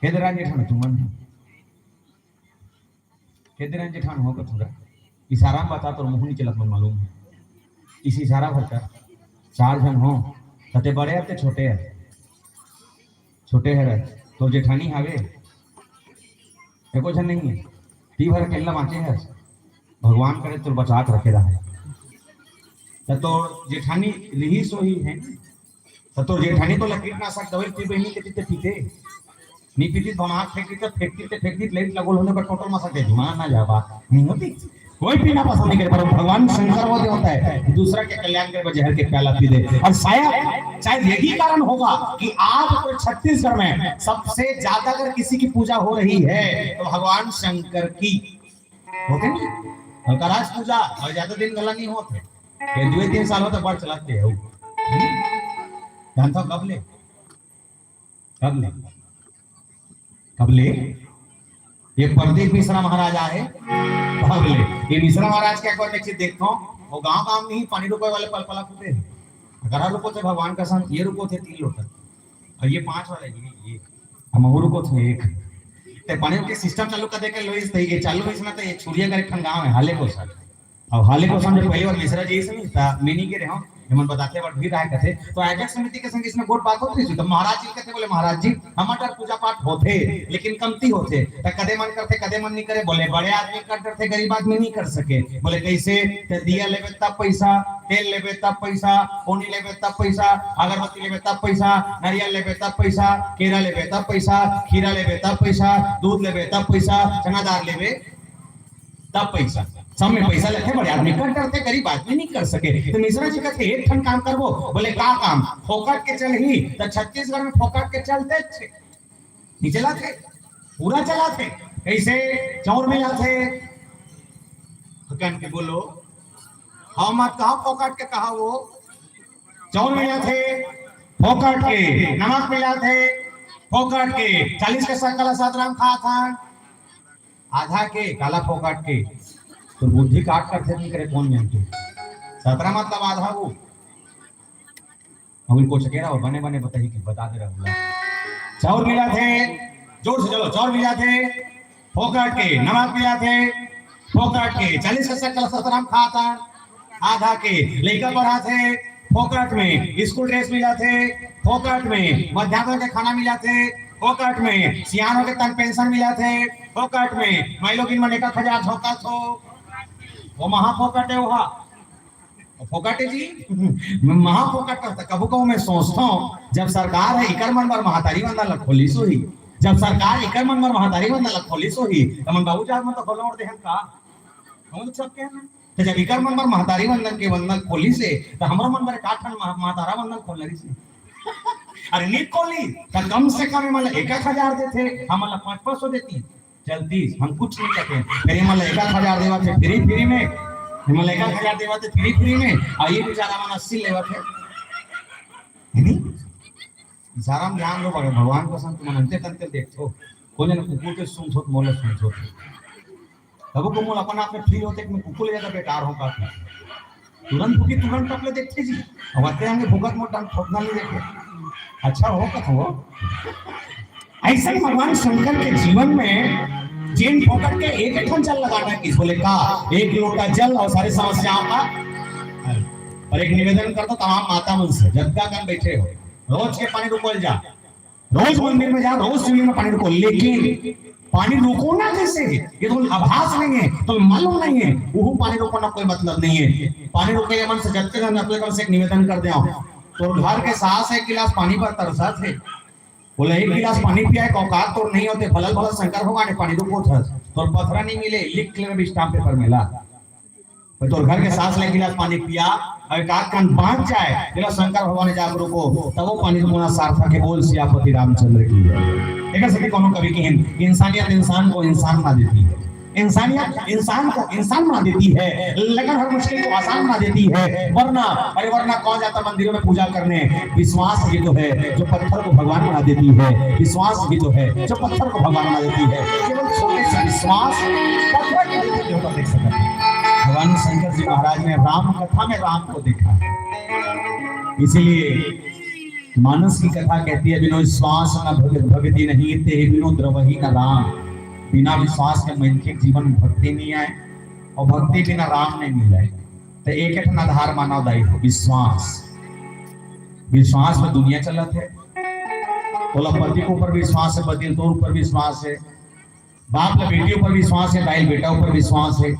हेदरा जेठान तुमन हे। हेदरा जेठान हो कथुरा। इशारा में बता, तोर मुंह नहीं चलत, मन मालूम हे। इस इशारा भर कर चार झन हो, कते बड़े हे, ते छोटे हे। छोटे हे रे, तोर जेठानी हावे, एको झन नहीं हे। ती भर अकेला बांचे हे। भगवान करे तोर बचा के रखे रहे। त तोर जेठानी रिहिस होही हे ना? त तोर जेठानी तो कीटनाशक दवाई पी बहिनी के तीते पीते। नहीं पीती, भमाक फेंक दी, फेंक दी, फेंक दी, लाइट लगोल होने पर टोटल मसा दे दूंगा, ना जा बात नहीं होती। कोई पीना पसंद नहीं करे, पर भगवान शंकर वो देवता हे, दूसरा के कल्याण करे बर जहर के प्याला पी दे। और शायद, शायद यही कारण होगा कि आज पूरे छत्तीसगढ़ में सबसे ज्यादा अगर किसी की पूजा हो रही है, तो भगवान शंकर की। होथे नहीं? हल्का राज पूजा और ज्यादा दिन गला नहीं होथे। ये दुए तीन साल होथे, बड़ चलाते हो। हम्म? जानता हो कब ले? कब ले? कब ले? ये प्रदीप मिश्रा महाराज आए, तब ले। ये मिश्रा महाराज के एक बार एक चीज देखता हूँ, वो गांव गांव में ही पानी रुकवाए वाले पलपला फूटे हैं। अगर हर रुको थे भगवान कसम, ये रुको थे तीन लोटा, और ये पांच वाला, ये, ये, हम वो रुको थे एक। ते पानी के सिस्टम चालू कर दे के लोइस, ते ये चालू होइस ना, ते ये छुरिया का एक ठन गांव है, हाले को सर। अब हाले को समझे, पहली बार मिश्रा जी से नहीं था, मैं नहीं कह रहा हूँ, ये मन बताते बार भी रहा कथे। तो आयोजक समिति के संग इसमें गोठ बात होती थी, तो महाराज जी कहते, बोले, "महाराज जी, हमर पूजा पाठ होथे, लेकिन कमती होथे।" त कदे मन करथे, कदे मन नहीं करे। बोले, "बड़े आदमी कर डरथे, गरीब आदमी नहीं कर सके।" बोले, "कैसे?" त दिया लेबे तब पैसा, तेल लेबे तब पैसा, कोनी लेबे तब पैसा, अगरबत्ती लेबे तब पैसा, नारियल लेबे तब पैसा, केरा लेबे तब पैसा, खीरा लेबे तब पैसा, दूध लेबे तब पैसा, चना दार लेबे तब पैसा, सब में पैसा लगथे, बड़े आदमी कर डरथे, गरीब आदमी नहीं कर सके। तो मिश्रा जी कहते, "एक ठन काम करबो।" बोले, "का काम?" "फोकट के चलही।" तो छत्तीसगढ़ में फोकट के चलथे, नहीं चलाथे, पूरा चलाथे। कैसे? चौर मिलाथे, दुकान के बोलो, हाँ मत कहा, फोकट के कहा वो, चौर मिलाथे, फोकट के नमक मिलाथे, फोकट के चालीस के सकल सात राम खा था, आधा के काला फोकट के, तो बुद्धि काट करथे नहीं करे, कौन जानथे? सतरा मतलब आधा वो। अभी कुछ कह रहा हो, बने बने बताइए कि बता दे रहा हूँ। चाउर मिलाथे, जोर से चलो, चाउर मिलाथे, फोकट के नमक मिलाथे, फोकट के चालीस के सकल सतराम खाता, आधा के लइका पढ़ाथे, फोकट में स्कूल ड्रेस मिलाथे, फोकट में मध्यान्ह के खाना मिलाथे, फोकट में सियान हो के तन पेंशन मिलाथे, फोकट में माई लोगिन मन एक एक हजार झोंकत हो, वो महा फोकट है, वो हा। फोकट है जी, महा फोकट करता। कभू कभू मैं सोचता हूँ, जब सरकार है इकर मन बर महतारी वंदन ला खोलिस होही, जब सरकार इकर मन बर महतारी वंदन ला खोलिस होही, त मन बाबू जात मन तो खोलो और देहन का? हम तो सब कहना। तो जब इकर मन बर महतारी वंदन के वंदन खोलिस हे, त हमरो मन बर का ठन मह-, महतारा वंदन खोलना रहिस हे। अरे नी खोली, त कम से कम एमन ला एक एक हजार देथे, हमन ला पाँच पाँच सौ देती। चलती, हम कुछ नहीं कहते। फिर एमन ला एक एक हजार देवत हे फ्री फ्री में, एमन ला एक एक हजार देवत हे फ्री फ्री में, और ये बेचारा मन अस्सी लेवत हे। है नी? इशारा में ध्यान दो, भगवान कसम तुमन अंते तंते देखो, कोई जन कुकुर के सूंघत हो, मोला सूंघत हो। तब को मोला अपन आप में फील होथे कि मैं कुकुर ले ज्यादा बेकार हूँ का? तुरंत भूखी, तुरंत टपले देखथे जी। अब आते आंगे भूखत मोट डांग ठोकना नहीं देखे। अच्छा हो कथो। ऐसे ही भगवान शंकर के जीवन में जेन फोकट के एक ठन जल लगाना किस बोले का, एक लोटा जल और सारी समस्याओं का। और एक निवेदन कर दो तमाम माता मन से, जतका कन बैठे हो, रोज के पानी रुकोल जा, रोज मंदिर में जा, रोज शिवलिंग में पानी रुको, लेकिन पानी रुकोना कैसे है, ये तो आभास नहीं है, तो मालूम नहीं है, वो पानी रुकोना कोई मतलब नहीं है। पानी रुके मन से जतके जन अपने मन से एक निवेदन कर दे, तोर घर के सास एक गिलास पानी पर तरसत हे, बोले, "एक गिलास पानी पिया, एक औकात तोर नहीं होथे, भलल भलल शंकर भगवान ने पानी रुको था, तोर पथरा नहीं मिले, लिख ले अभी स्टाम्प पेपर में ला।" भाई, तोर घर के सास ले गिलास पानी पिया, अउ एक आध कन बांच जाए, तेला शंकर भगवान ने जाके रुको, तब वो पानी रुकोना सार्थक है। बोल सियापति रामचंद्र की जय। एकर सेती कोनो कवि किहिन, इंसानियत इंसान को इंसान बना देती है, इंसानियत इंसान को इंसान बना देती है, लेकिन हर मुश्किल को आसान बना देती है। वरना, अरे वरना कौन जाता मंदिरों में पूजा करने? विश्वास ही तो है जो पत्थर को भगवान बना देती है, विश्वास ही तो है जो पत्थर को भगवान बना देती है। केवल छोटे से विश्वास पत्थर को भी देवता देख सकता है। भगवान शंकर जी महाराज ने राम कथा में राम को देखा। इसीलिए मानस की कथा कहती है, "बिनु विश्वास न भग-, भगति नहीं, ते बिनु द्रवही न राम।" बिना विश्वास के मनखे के जीवन में भक्ति नहीं आए और भक्ति बिना राम नहीं मिले। तो एक एक आधार मानव दाई हो, विश्वास। विश्वास में दुनिया चलत है। तोला पति के ऊपर विश्वास है, पति तोर ऊपर विश्वास है, बाप के बेटी ऊपर विश्वास है, दाई बेटा ऊपर विश्वास है।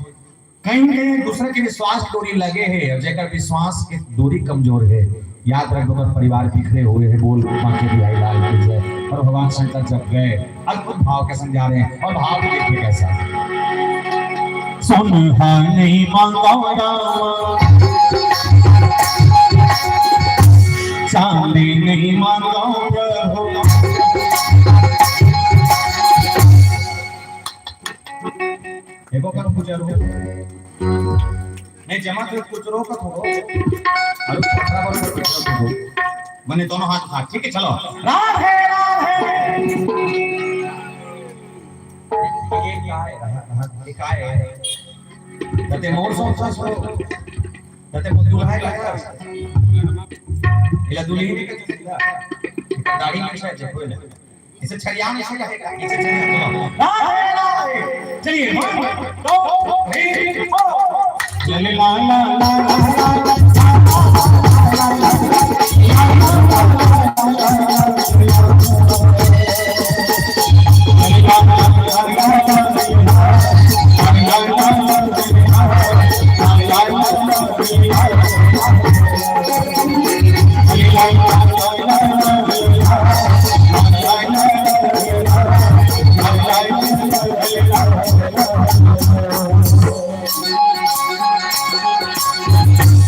कहीं न कहीं एक दूसरे के विश्वास डोरी लगे है, और जेकर विश्वास के डोरी कमजोर है, याद रख, ओकर परिवार बिखरे हुए है। बोल बांके बिहारी लाल की जय। और भगवान शंकर जब गए, अद्भुत भाव के संग जा रहे हैं, और भाव भी देखिए कैसा है। सुन हा नहीं मांगो रामा, चांदी नहीं मांगो प्रभु। एगो कर पूजा रो। नहीं, जमा तो कुछ रो का थोड़ो। अरे, खतरा बोल के कुछ रो। मने दोनों हाथ उठा, ठीक है, चलो। राधे, राधे। ये क्या है? ये क्या है? तते मोर सो, सो, सो। तते मोर दुल्हा है, क्या है? इला दुल्ही नहीं कहते, दाढ़ी में शायद देखो ना। इसे छरिया में से कहेगा, इसे छरिया में। राधे, राधे। चलिए, one, two, three, four। चले ला, ला, ला, ला, ला, ला।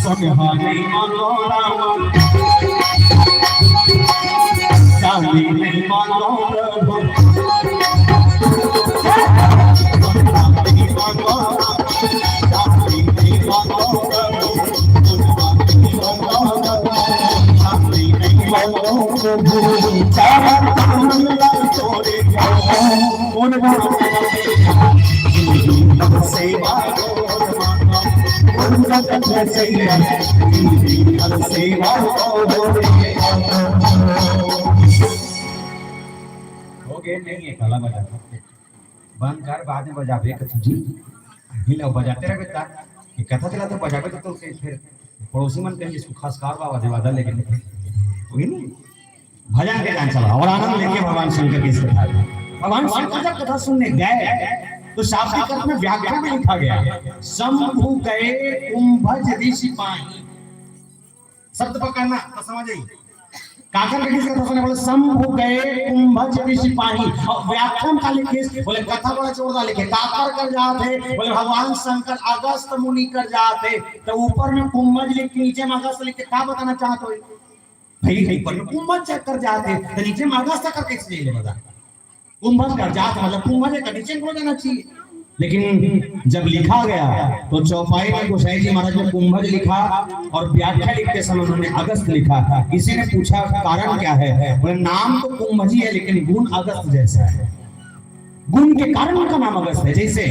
सोनिहारी मांगो रामा, चांदी नहीं मांगो प्रभु। हो गे, नहीं है, काला बजा। बंद कर, बाद में बजाबे कथू जी। अभी ला बजाते रहे बेटा। ये कथा चला तो बजाबे तो, तो फिर, फिर पड़ोसी मन कहीं इसको खास कार बाबा दे वादा लेके नहीं। वही नहीं। भजन के जान चला और आनंद लेके भगवान शंकर की इस कथा में। भगवान शंकर जब कथा सुनने गए तो शाब्दिक अर्थ में व्याख्या में लिखा गया, "शंभु गए कुंभज ऋषि पाही।" शब्द पकड़ना तो समझ आई। काकर के किस कथा सुने बोले, "शंभु गए कुंभज ऋषि पाही।" और व्याख्या में का लिखे बोले, कथा बड़ा जोरदार लिखे, काकर कर जात है बोले, भगवान शंकर अगस्त मुनि कर जात है, तो ऊपर में कुंभज लिख के नीचे में अगस्त लिख के का बताना चाहत हो? भाई, ऊपर में कुंभज कर जात है, तो नीचे में अगस्त कर कैसे जाइए बता? कुंभज कर जात मतलब कुंभज का नीचे को जाना चाहिए। लेकिन जब लिखा गया तो चौपाई में गोसाई जी महाराज ने कुंभज लिखा और व्याख्या लिखते समय उन्होंने अगस्त लिखा। किसी ने पूछा कारण क्या है, बोले नाम तो कुंभज ही है लेकिन गुण अगस्त जैसा है। गुण के कारण उनका नाम अगस्त है। जैसे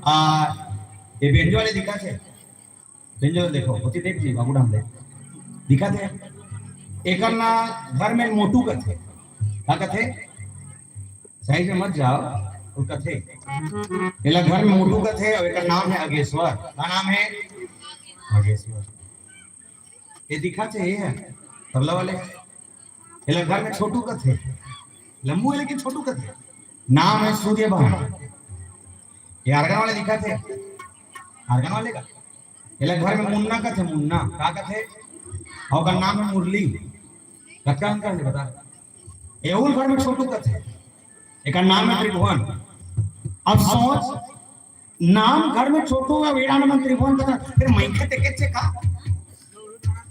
आ, ये बेंजो वाले दिखा थे, बेंजो देखो, होती देख ली, बाबू डाल दे। दिखा थे? एकर ना घर में मोटू कथे। का कथे? सही से मत जाओ, वो कथे। एला घर में मोटू कथे, और एकर नाम है अगेश्वर। का नाम है? अगेश्वर। ये दिखा थे, ये है तबला वाले। एला घर में छोटू कथे। लम्बू है लेकिन छोटू कथे। नाम है सूर्यभान। ये आर्गन वाले दिखा थे। आर्गन वाले का एला घर में मुन्ना कथे, मुन्ना। का कथे? और ओकर नाम है मुरली। कतका अंतर है बता? एहू घर में छोटू कथे, एकर नाम है त्रिभुवन। अब सोच, नाम घर में छोटू है, वेड़ा नाम त्रिभुवन कथे, फिर मनखे ते के का?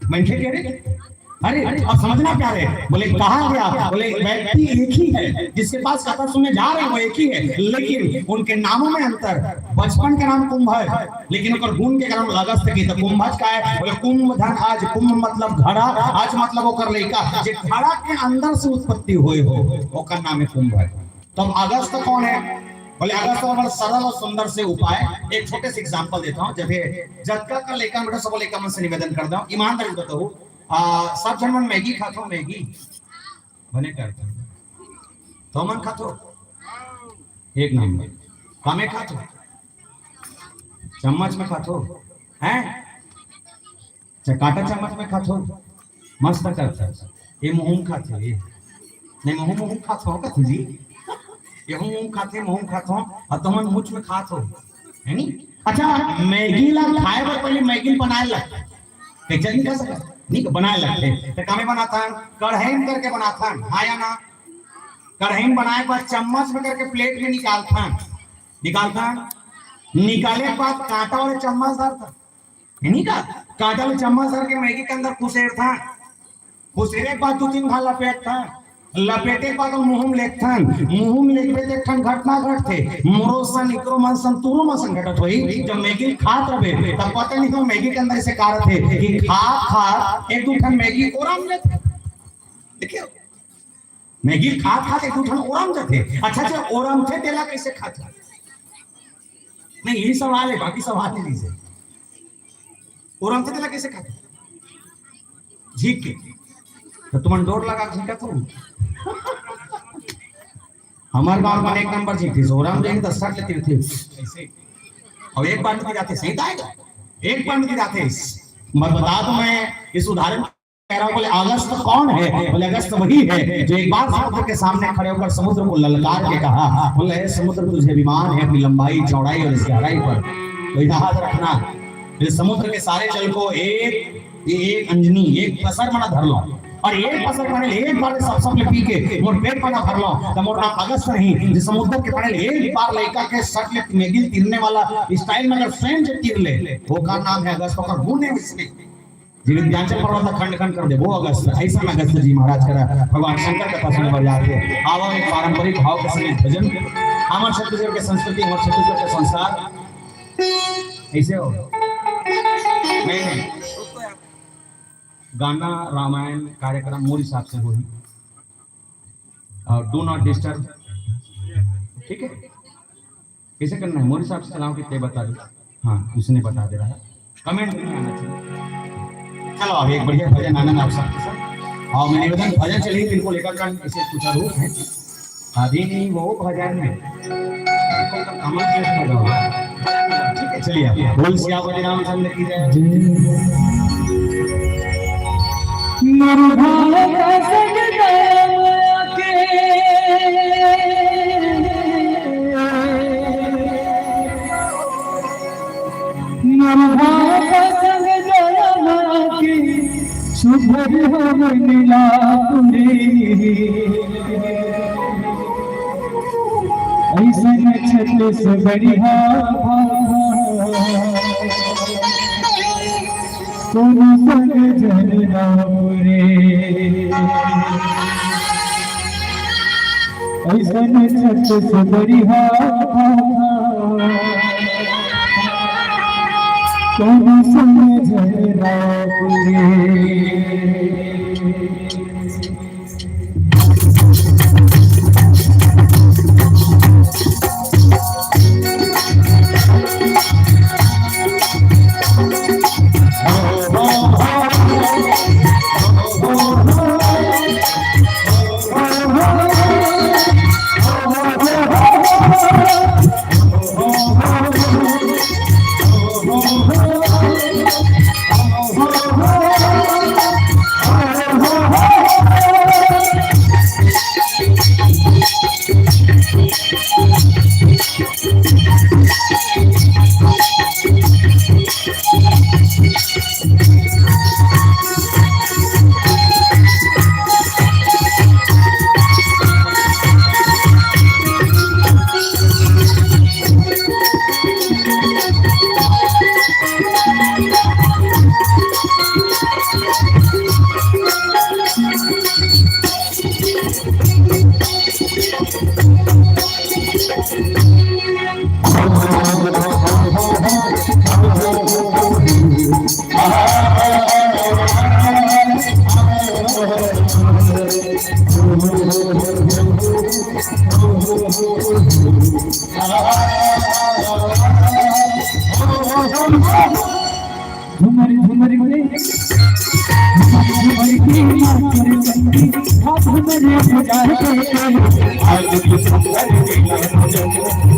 मनखे के रे? अरे, अब समझना प्यारे, बोले कहा गया, बोले व्यक्ति एक ही है, जिसके पास कथा सुनने जा रहे हैं वो एक ही है, लेकिन उनके नामों में अंतर। बचपन का नाम कुंभ है, लेकिन ओकर गुण के कारण अगस्त की तो कुंभज का है। बोले कुंभ धन अज, कुंभ मतलब घड़ा, अज मतलब ओकर लइका, जे घड़ा के अंदर से उत्पत्ति हुए हो, ओकर नाम है कुंभ है। तो अब अगस्त कौन है? बोले अगस्त बड़ा सरल और सुंदर से उपाय। एक छोटे से एग्जांपल देता हूँ। जैसे जतका का लइका बेटा, सब लइका मन से निवेदन कर दो, ईमानदारी से बताओ, आ, सब झन मन मैगी खाथो, मैगी बने करथो, तो मन खाथो एक नंबर, कमे खाथो, चम्मच में खाथो, हैं? अच्छा, कांटा चम्मच में खाथो, मस्त करथो। ये मुहूम खाथे, ये नहीं मुहूम मुहूम खाथो कथो जी, ये मुहूम खाथे, मुहूम खाथो, और तुमन मुछ में खाथो, है नी? अच्छा, मैगी ला खाए बर पहले मैगी बनाए लगथे, कैसे नहीं खा सकत? नहीं तो बनाए लगथे। तो कामे बनाथन, कढ़ाई में करके बनाथन, हाँ या ना? कढ़ाई में बनाए के बाद चम्मच में करके प्लेट में निकालथन, निकालथन, निकाले के बाद कांटा वाले चम्मच धरथन, है नी का? कांटा वाले चम्मच धर के मैगी के अंदर खुसेरथन, खुसेरे के बाद दो तीन घाल लपेटथन, लपेटे के बाद मुंह में लेथन, मुंह में लेबे त एक ठन घटना घटथे। मोरो सन, इकरो मन सन, तुरो मन सन घटत होही। जब मैगी खात रहे तब पता नहीं तो मैगी के अंदर से का रथे कि खा खा एक दो ठन मैगी ओरम लेथे। देखियो, मैगी खात खात एक दो ठन ओरम जाथे। अच्छा, अच्छा, ओरम थे तेला कैसे खाथे? नहीं, यही सवाल है, बाकी सवाल नहीं लीजिए। ओरम थे तेला कैसे खाथे? झीक के। तो तुमन डोर लगा झीका तो। हमारे गांव में एक नंबर झीकथे, ओरम देख दस साठ लेते थे। ऐसे। और एक बार में गिराते, सही था एक बार में गिराते। मैं बता दूं, मैं इस उदाहरण कह रहा हूं, बोले अगस्त कौन है? बोले अगस्त वही है जो एक बार समुद्र के सामने खड़े होकर समुद्र को ललकार के कहा, बोले हे समुद्र, तुझे अभिमान है अपनी लंबाई, चौड़ाई और इस गहराई पर, तो याद रखना, ये समुद्र के सारे जल को एक, ये एक अंजनी, एक पसर मना धर लो, और एक पसर मना एक बार सब सब में पी के मोर पेट मना भर लो, तो मोर नाम अगस्त नहीं। जिस समुद्र के पड़े एक बार लइका के सट ले मैगी तीरने वाला स्टाइल में अगर स्वयं जे तीर ले, वो का नाम है अगस्त, ओकर गुण है इसमें। जे विंध्याचल पर्वत ला खंड खंड कर दे, वो अगस्त, ऐसा अगस्त जी महाराज करा भगवान शंकर कथा सुने बर जाथे। आवा एक पारंपरिक भाव के संग भजन, हमर छत्तीसगढ़ के संस्कृति, हमर छत्तीसगढ़ के संस्कार, ऐसे हो। नहीं, नहीं। गाना रामायण कार्यक्रम मोर हिसाब से होही, और do not disturb, ठीक है? कैसे करना है? मोर हिसाब से चलाओ कि ते बता दे। हाँ, उसने बता दे रहा है, कमेंट नहीं आना चाहिए। चलो, अब एक बढ़िया भजन आनंद आप सबके साथ। और मैं निवेदन, भजन चलिए, बिल्कुल एकाग्र इसे पूछा रूप है। अभी नहीं, वो भजन है। कमल कैसे लगा हुआ है? ठीक है, चलिए, आप बोल सियापति रामचंद्र की जय। मरुभा का संग दया के, मरुभा का संग दया के, सुभर हो मिला पूरी। ऐसन छत्तीसगढ़िया भाषा कोनो संग झन ना पुरे। ऐसन छत्तीसगढ़िया भाषा कोनो संग झन ना पुरे। झुमर झुमर के, झुमर झुमर के नाच रे चंदी, हाथ झुमर झुमर के। आज की सुंदर बेला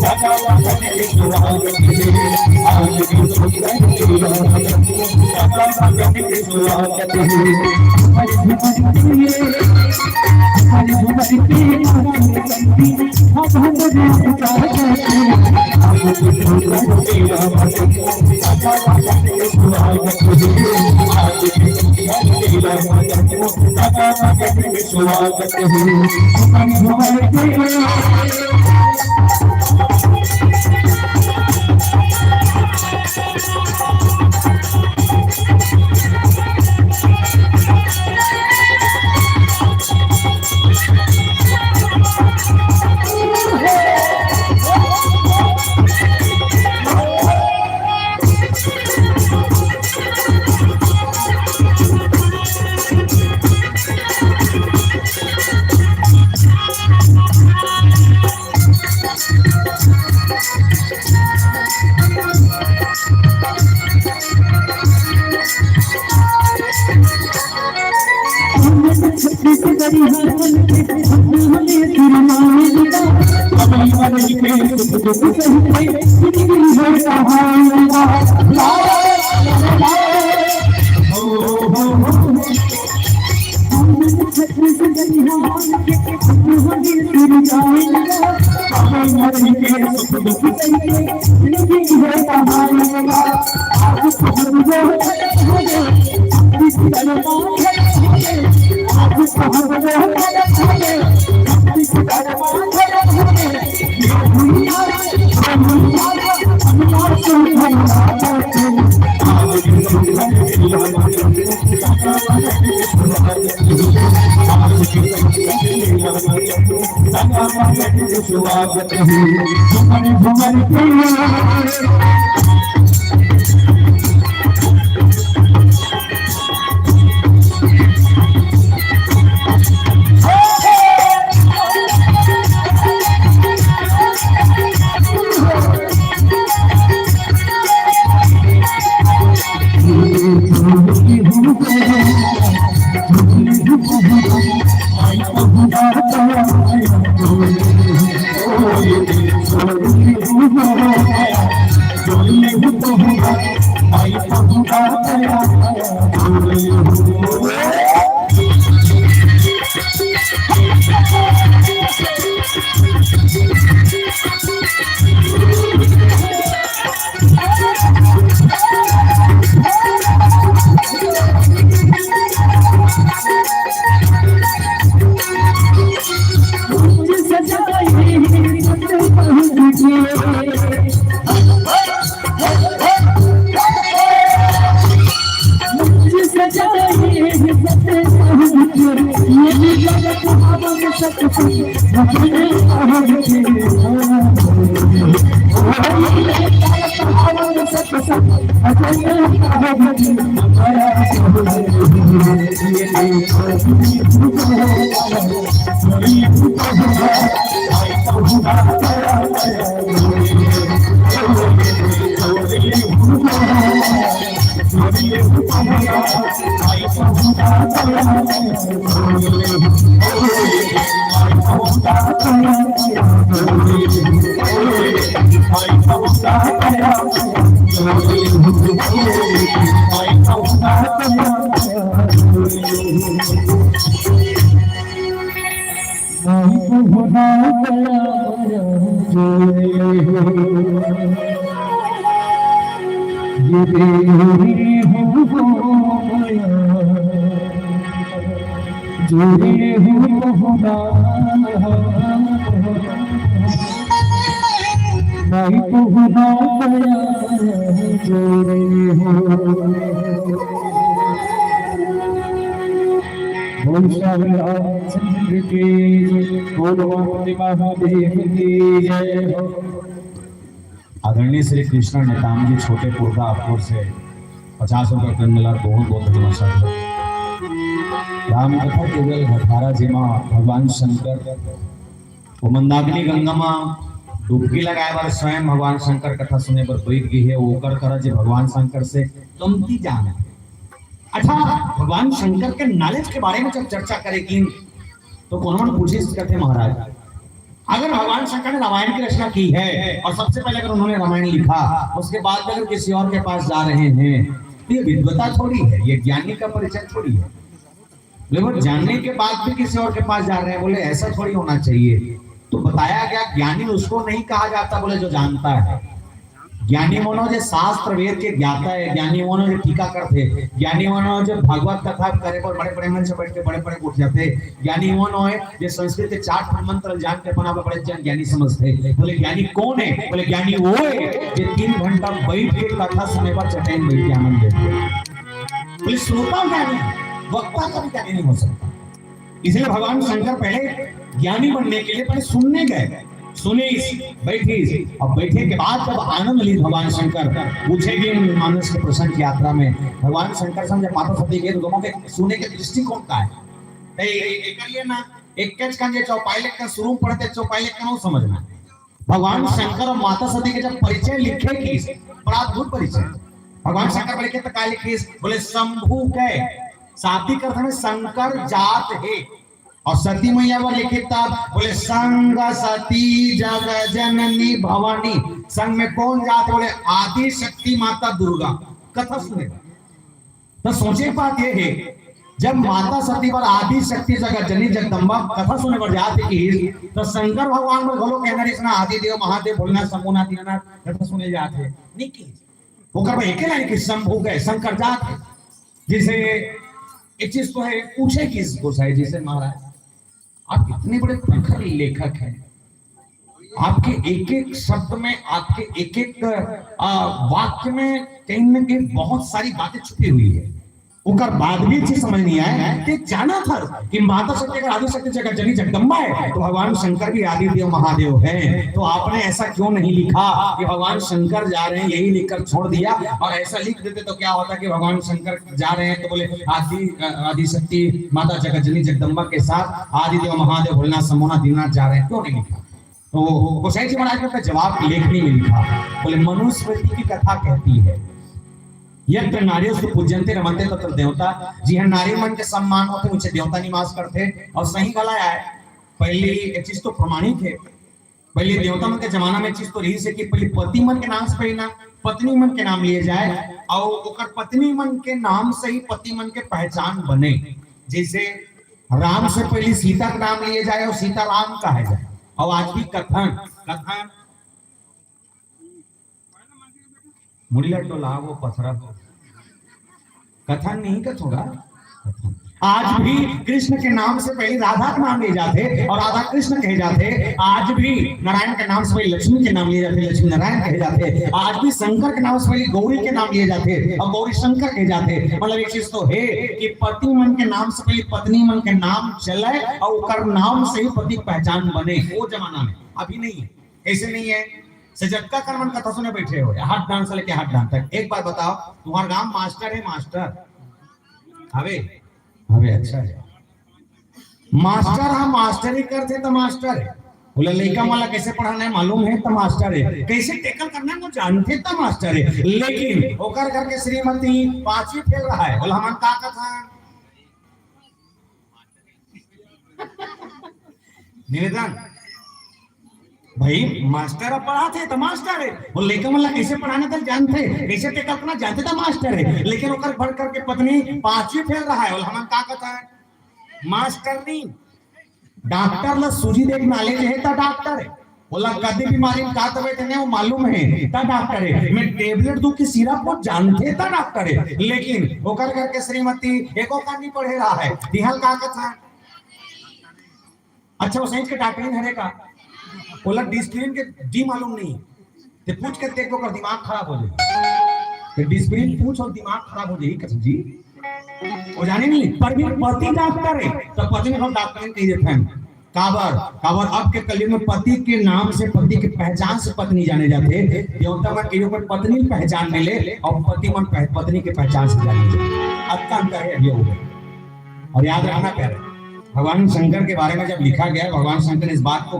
जगमगा के स्वागत है, आज की सुंदर बेला जगमगा के स्वागत है। झुमर झुमर के, झुमर झुमर के नाच रे चंदी, हाथ झुमर झुमर के। स्वागत है। बोल स्वामी रामचंद्र की जय, बोल पार्वती महादेव की जय हो। आदरणीय श्री कृष्णा नेताम जी, छोटे पुरदा आपको से पचास रुपए कर मिला, बहुत बहुत धन्यवाद साहब। राम कथा केवल घटारा जेमा भगवान शंकर वो मंदाकिनी गंगा मा डुबकी लगाए बर स्वयं भगवान शंकर कथा सुने बर बैठ गई है, ओकर करा जे भगवान शंकर से कमती जान है। अच्छा, भगवान शंकर के नॉलेज के बारे में जब चर्चा करेगी तो कोनो मन पूछिस करथे महाराज, अगर भगवान शंकर ने रामायण की रचना की है और सबसे पहले अगर उन्होंने रामायण लिखा, उसके बाद अगर किसी और के पास जा रहे हैं तो ये विद्वता थोड़ी है, ये ज्ञानी का परिचय थोड़ी है। बोले वो जानने के बाद भी किसी और के पास जा रहे हैं, बोले ऐसा थोड़ी होना चाहिए। तो बताया गया ज्ञानी उसको नहीं कहा जाता, बोले जो जानता है। ज्ञानी मनो जो शास्त्र वेद के ज्ञाता है, ज्ञानी मनो जो टीका करथे, ज्ञानी मनो जो भगवत कथा करे बर बड़े बड़े मंच बैठ के बड़े बड़े उठ जाथे, ज्ञानी मनो है जो संस्कृत के चार ठन मंत्र जान के अपना बड़े जन ज्ञानी समझथे। बोले ज्ञानी कौन है? बोले ज्ञानी वो है जो तीन घंटा बैठ के कथा सुने बर चटई में बैठ के आनंद लेथे। बोले श्रोता ज्ञानी, वक्ता कभी ज्ञानी नहीं हो सकता। इसलिए भगवान शंकर पहले ज्ञानी बनने के लिए पहले सुनने गए, सुनीस, बैठीस, और बैठे के बाद जब आनंद ली भगवान शंकर, पूछे कि मानस के प्रसंग की यात्रा में भगवान शंकर से जब माता सती के तो दोनों के सुने के दृष्टिकोण का है। ए, ए, ए, करिए ना, एक कैच का जे चौपाई लेकर शुरू में पढ़ते, चौपाई लेकर ना समझना। भगवान शंकर और माता सती के जब परिचय लिखे कि बड़ा अद्भुत परिचय। भगवान शंकर पर लिखे तो का लिखिस? बोले शंभु के, साती करत में शंकर जात है। और सती मैया पर लिखे तब बोले संग सती जग जननी भवानी। संग में कौन जात? बोले आदि शक्ति माता दुर्गा। कथा सुने तो सोचे बात ये है, जब माता सती बर आदि शक्ति जगत जननी जगदम्बा कथा सुने बर जात हे कि तो शंकर भगवान में घलो कहना रिस ना आदि देव महादेव भोलेनाथ शंभुनाथ दीनानाथ कथा सुने जात हे, नहीं कि ओकर में एके लाइन कि शंभु गए शंकर जात हे। जैसे एक चीज तो है, पूछे किस गोसाई जी से महाराज, आप इतने बड़े प्रखर लेखक हैं, आपके एक एक शब्द में, आपके एक एक वाक्य में कहीं ना कहीं बहुत सारी बातें छुपी हुई है। ओकर बाद भी चीज समझ नहीं आए कि जाना था कि माता शक्ति अगर आदि शक्ति जगत जननी जगदम्बा है तो भगवान शंकर भी आदि देव महादेव है। तो आपने ऐसा क्यों नहीं लिखा कि भगवान शंकर जा रहे हैं, यही लिखकर छोड़ दिया, और ऐसा लिख देते तो क्या होता कि भगवान शंकर जा रहे हैं तो बोले आदि आदि शक्ति माता जगत जननी जगदम्बा के साथ आदि देव महादेव भोलेनाथ शंभुनाथ दीनानाथ जा रहे हैं, क्यों नहीं लिखा? तो गोसाई जी महाराज ने अपना जवाब लेखनी में लिखा, बोले मनुस्मृति की कथा कहती है, यत्र नार्यस्तु पूज्यन्ते रमन्ते तत्र देवता, जिहां नारी मन के सम्मान होथे उहां देवता निवास करथे। और सही घला आय, पहली एक चीज तो प्रमाणिक है, पहले देवता मन के जमाना में एक चीज तो रहिस हे कि पहले पति मन के नाम से पहले ना पत्नी मन के नाम लिए जाए और ओकर पत्नी मन के नाम से ही पति मन के पहचान बने। जैसे राम से पहले सीता का नाम लिए जाए और सीता राम कहे जाए। और आज भी कथन, कथन मुड़ी ला टोला वो पथरा हो। कथन नहीं कथोगा। आज भी कृष्ण के नाम से पहले राधा का नाम लिए जाथे और राधा कृष्ण कहे जाथे। आज भी नारायण के नाम से पहले लक्ष्मी के नाम लिए जाथे, लक्ष्मी नारायण कहे जाथे। आज भी शंकर के नाम से पहले गौरी के नाम लिए जाथे और गौरी शंकर कहे जाथे। मतलब एक चीज तो है कि पति मन के नाम से पहले पत्नी मन के नाम चले और ओकर नाम से ही पति पहचान बने। वो जमाना में, अभी नहीं है, ऐसे नहीं है। से जतका कन मन कथा सुने बैठे हो, हाथ डांस लेके हाथ डांस तक। एक बार बताओ, तुम्हार गांव मास्टर है, मास्टर? हवे? हवे, अच्छा है। मास्टर हा मास्टरी करथे त मास्टर है। बोले लइका मन ला कैसे पढ़ाना है मालूम है त मास्टर है, कैसे टैकल करना है वो जानथे त मास्टर है। लेकिन ओकर घर के श्रीमती पांचवी फेल रहा है, बोला हमन का कथा निवेदन, भाई मास्टर अब पढ़ाथे त मास्टर है, वो लइका मन ला कैसे पढ़ाना त जानथे, कैसे टैकल करना जानथे त मास्टर है। लेकिन ओकर घर के पत्नी पांचवी फेल रहा है, बोला हमन का कथा है? मास्टर नहीं, डॉक्टर ला सूजी देख नॉलेज है त डॉक्टर है, ओला कदी बीमारी में का तबे तेने वो मालूम है त डॉक्टर है। मैं टेबलेट दू कि सिरप वो जानथे त डॉक्टर है। लेकिन ओकर घर के श्रीमती एको का नहीं पढ़े रहा है, दिहल का कथा? अच्छा, वो साइंस के डॉक्टर नहीं हरे का? ओला डिस्प्लिन के डी मालूम नहीं, ते पूछ के देखो, ओकर दिमाग खराब हो जाए। ते डिस्प्लिन पूछ और दिमाग खराब हो जाए, कसम जी। वो जाने नहीं, पर भी पति डॉक्टर है, तो पत्नी को डॉक्टर नहीं देते हैं। काबर? काबर अब के कलयुग में पति के नाम से, पति के पहचान से पत्नी जाने जाथे। देवता मन के युग में पत्नी पहचान मिले और पति मन पह-, पत्नी के पहचान से जाने जाथे। अतका अंतर है अभी वो। और याद रखना प्यारे, भगवान शंकर के बारे में जब लिखा गया, भगवान शंकर ने इस बात को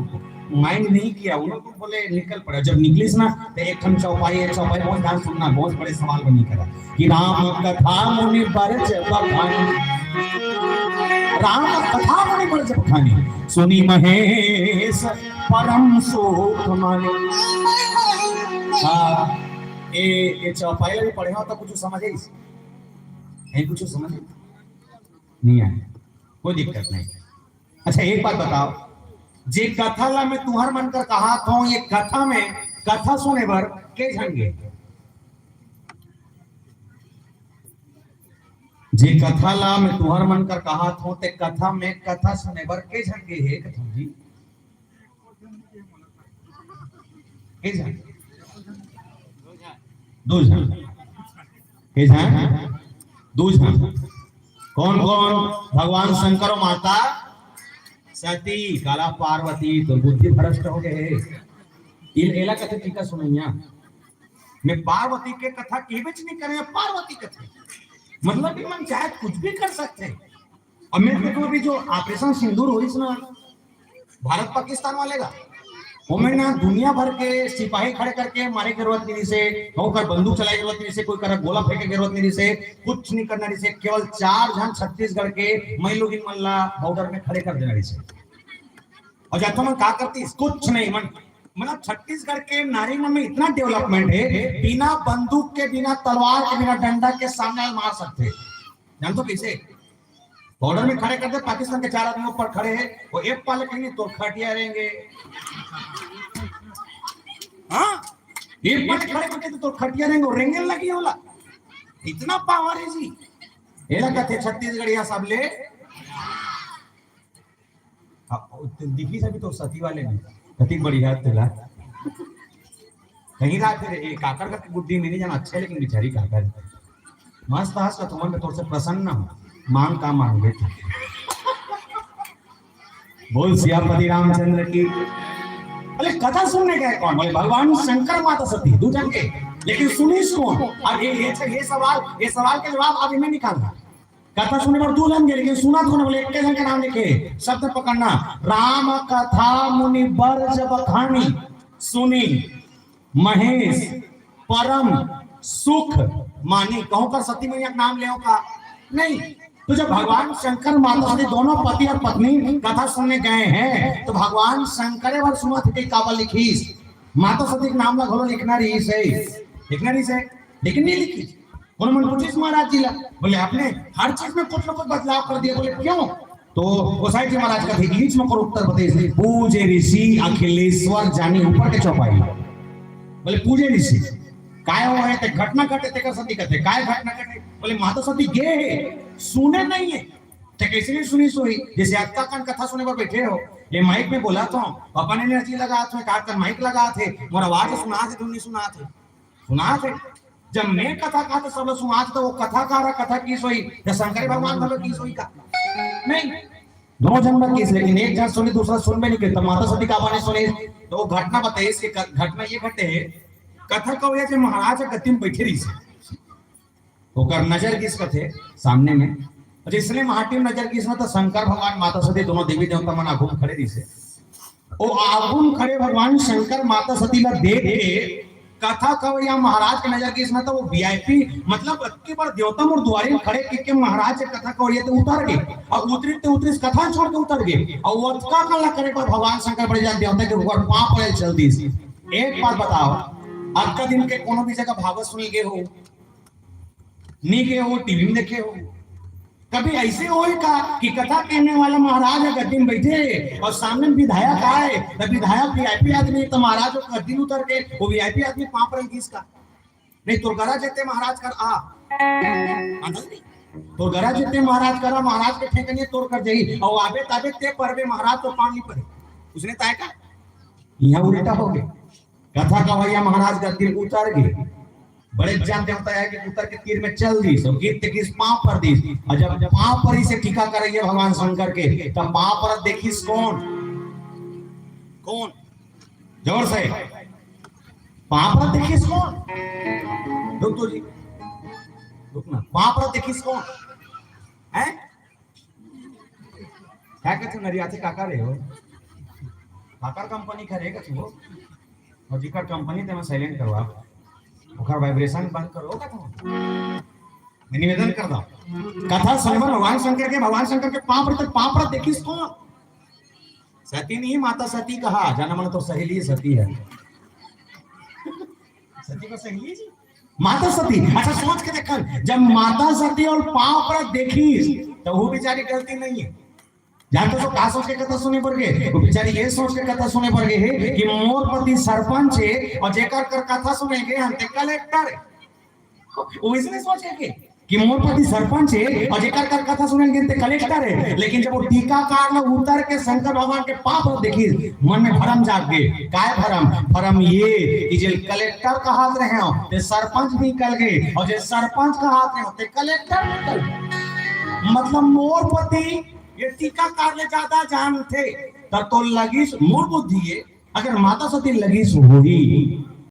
माइंड नहीं किया, उन्होंने बोले निकल पड़ा। जब निकलिस ना, तो एक ठन चौपाई, एक चौपाई बहुत ध्यान सुनना, बहुत बड़े सवाल बनी करा कि राम कथा मुनि बर जब बखानी, राम कथा मुनि बर जब बखानी, सुनि महेश परम सुख मानी। हाँ, ये, ये चौपाई ला भी पढ़े हो तो कुछ समझ आई? नहीं, कुछ समझ आई? नहीं आए, कोई दिक्कत नहीं। अच्छा, एक बात बताओ, जे कथा ला मैं तुहर मन कर कहात हूँ, ये कथा में कथा सुने बर के झन गे? जे कथा ला मैं तुहर मन कर कहात हूँ, ते कथा में कथा सुने बर के झन गे हे कथा जी? के झन? दू झन। के झन? दू झन। कौन कौन? भगवान शंकर और माता सती। काला पार्वती, तो बुद्धि भ्रष्ट हो गए। इन एला कथे टीका सुनैया। मैं पार्वती के कथा कहबेच नहीं करे, पार्वती कथे। मतलब भी मन चाहे कुछ भी कर सकते हैं। और मैं देखो अभी जो ऑपरेशन सिंदूर होइस ना भारत पाकिस्तान वाले का, ओमे ना दुनिया भर के सिपाही खड़े करके मारे के जरूरत नहीं से, ओकर बंदूक चलाए के जरूरत नहीं से, कोई करा गोला फेंके के जरूरत नहीं से, कुछ नहीं करना नहीं से, केवल चार झन छत्तीसगढ़ के मई लोगिन मन ला बॉर्डर में खड़े कर देना नहीं से। और जातो मन का करती, कुछ नहीं मन, मतलब छत्तीसगढ़ के नारी मन में इतना डेवलपमेंट है, बिना बंदूक के, बिना तलवार के, बिना डंडा के सामने मार सकते हैं। जानते हो कैसे? बॉर्डर में खड़े कर दे, पाकिस्तान के चार आदमी ऊपर खड़े हैं, वो एक पाले कहेंगे तो खटिया रहेंगे। हाँ, एक पाले खड़े करके तो खटिया रहेंगे, वो रेंगन लगी होला। इतना पावर है जी। एला कथे छत्तीसगढ़िया सब ले। अब दिखी सभी तो सती वाले नहीं, कति बढ़िया तेला। कहीं रात फिर एक काकर का बुद्धि में नहीं जाना, अच्छा है, लेकिन बेचारी काकर मस्त हंस का तुमन में तोर से प्रसन्न हो। मांग का मांग बेटा। बोल सियापति रामचंद्र की। अरे कथा सुनने गए कौन? बोले भगवान शंकर माता सती, दू झन के। लेकिन सुनिस कौन? अब ये, ये, ये सवाल, ये सवाल के जवाब अब इन्हें निकालना। कथा सुने बर दू झन गे, लेकिन सुनत कोन? बोले एक झन के नाम लिखे, शब्द पकड़ना, राम कथा मुनि बर जब बखानी, सुनि महेश परम सुख मानी। कहूं कर सती मैया के नाम ले का? नहीं। तो जब भगवान शंकर माता सती दोनों पति और पत्नी कथा सुनने गए हैं, तो भगवान शंकर बर सुनत हे काबर लिखिस? माता सती के नाम ला घलो लिखना रहिस हे, लिखना रहिस हे, लेकिन नहीं लिखिस। कोनो मन पूछिस महाराज जी ला, बोले आपने हर चीज में कुछ ना कुछ बदलाव कर दिया। बोले क्यों? तो गोसाई जी महाराज कथे, ईच में कर उत्तर बतेस, पूजे ऋषि अखिलेश्वर जानी, ऊपर के चौपाई। बोले पूजे ऋषि, काय हो है ते घटना घटे तेकर सती कथे, काय घटना घटे? बोले माता सती गे हे, सुने नहीं है। ते कैसे नहीं सुनिस होही? जैसे अतका कन कथा सुने बर बैठे हो, ये माइक में बोलत हो, अपन एनर्जी लगात हो, का कर माइक लगात हे, मोर आवाज सुनात हे, धुन नहीं सुनात हे। सुनात हे। जब मैं कथा कहत हो, सब लोग सुनात हे, तो वो कथाकार कथा किहिस होही, या शंकर भगवान घलो किहिस होही का? नहीं। दोनों झन बर किहिस, लेकिन एक झन सुने, दूसरा सुनबे नहीं करे, तो माता सती काबर नहीं सुने? तो वो घटना बताइस कि क-, घटना ये घटे हे, कथा कवैया जे महाराज के गद्दी में बैठे रहिस हे, ओकर नजर गिस कथे सामने में, जैसने माटी में नजर गिस ना, तो शंकर भगवान, माता सती, दोनों देवी देवता मन आगू में खड़े रहिस हे। ओ आगू में खड़े भगवान शंकर माता सती ला देख के कथा कवैया महाराज के नजर गिस ना, तो वो वीआईपी, मतलब अतके बड़ देवता मोर दुआरी में खड़े के, के महाराज के कथा कवैया ते उतर गे, और उतरी ते उतरी कथा छोड़ के उतर गे, और वो अतका कला करे पर भगवान शंकर बड़े जान देवता के ऊपर पाँव पड़े चल दिस। एक बात बताओ, अतका दिन के कोनो भी जगह भागवत सुने गे हो, नहीं गए हो, टीवी में देखे हो, कभी ऐसे होए का कि कथा कहने वाला महाराज ह गद्दी में बैठे और सामने में विधायक आए, तो विधायक वीआईपी आदमी, तो महाराज वो गद्दी में उतर के वो वीआईपी आदमी पाँव पड़े गिस का? नहीं, तोर गरज हे ते महाराज कर आ। आंदल नहीं। तोर गरज हे ते महाराज कर आ, महाराज के ठेकनिया तोर कर जाही, और आबे ताबे ते परबे, महाराज तो पाँव नहीं पड़े। उसने तय का? यहाँ उल्टा हो गया। कथा कवैया महाराज गद्दी में उतर गे। बड़े जान देवता हे कि उतर के तीर में चल दिस अउ गिर के गिस पांव पर दिस। अउ जब पांव पर ही से टीका करइया भगवान शंकर के, तब पांव पर देखिस कौन? कौन? जोर से। पांव पर देखिस कौन? रुक तो जी, रुक ना। पांव पर देखिस कौन? हैं? का कहते नरियाथे काकर हे वो? काकर कंपनी का रे कछु वो? अउ जेकर कंपनी ते मैं साइलेंट करवा, ओकर वाइब्रेशन बंद करो का तुम? मैं निवेदन करत हंव, कथा सुनबो भगवान शंकर के, भगवान शंकर के पांव पर, पांव पर देखिस कौन? सती नहीं, माता सती कहा, जाना मन तो सहेली सती हे। सती को सहेली जी? माता सती। अच्छा, सोच के देखन, जब माता सती अउ पांव पर देखिस, त वो बेचारी गलती नहीं हे। जानथो का सोच के कथा सुने बर गे? वो बेचारी ये सोच के कथा सुने बर गे हे कि मोर पति सरपंच हे अउ जेकर कर कथा सुने गे हन ते कलेक्टर हे। वो इसने सोचे के कि मोर पति सरपंच हे अउ जेकर कर कथा सुने गे ते कलेक्टर हे। लेकिन जब वो टीकाकार ला उतर के शंकर भगवान के पांव पर देखिस, मन में भरम जाग गे। काय भरम? भरम ये कि जे कलेक्टर कहत रहे हो, ते सरपंच निकल गे, अउ जे सरपंच कहत रहे हो, ते कलेक्टर निकल गे। मतलब मोर पति ये टीकाकार ले ज्यादा जानथे, त तो लगिस मोर बुद्धि ये, अगर माता सती लगिस होही,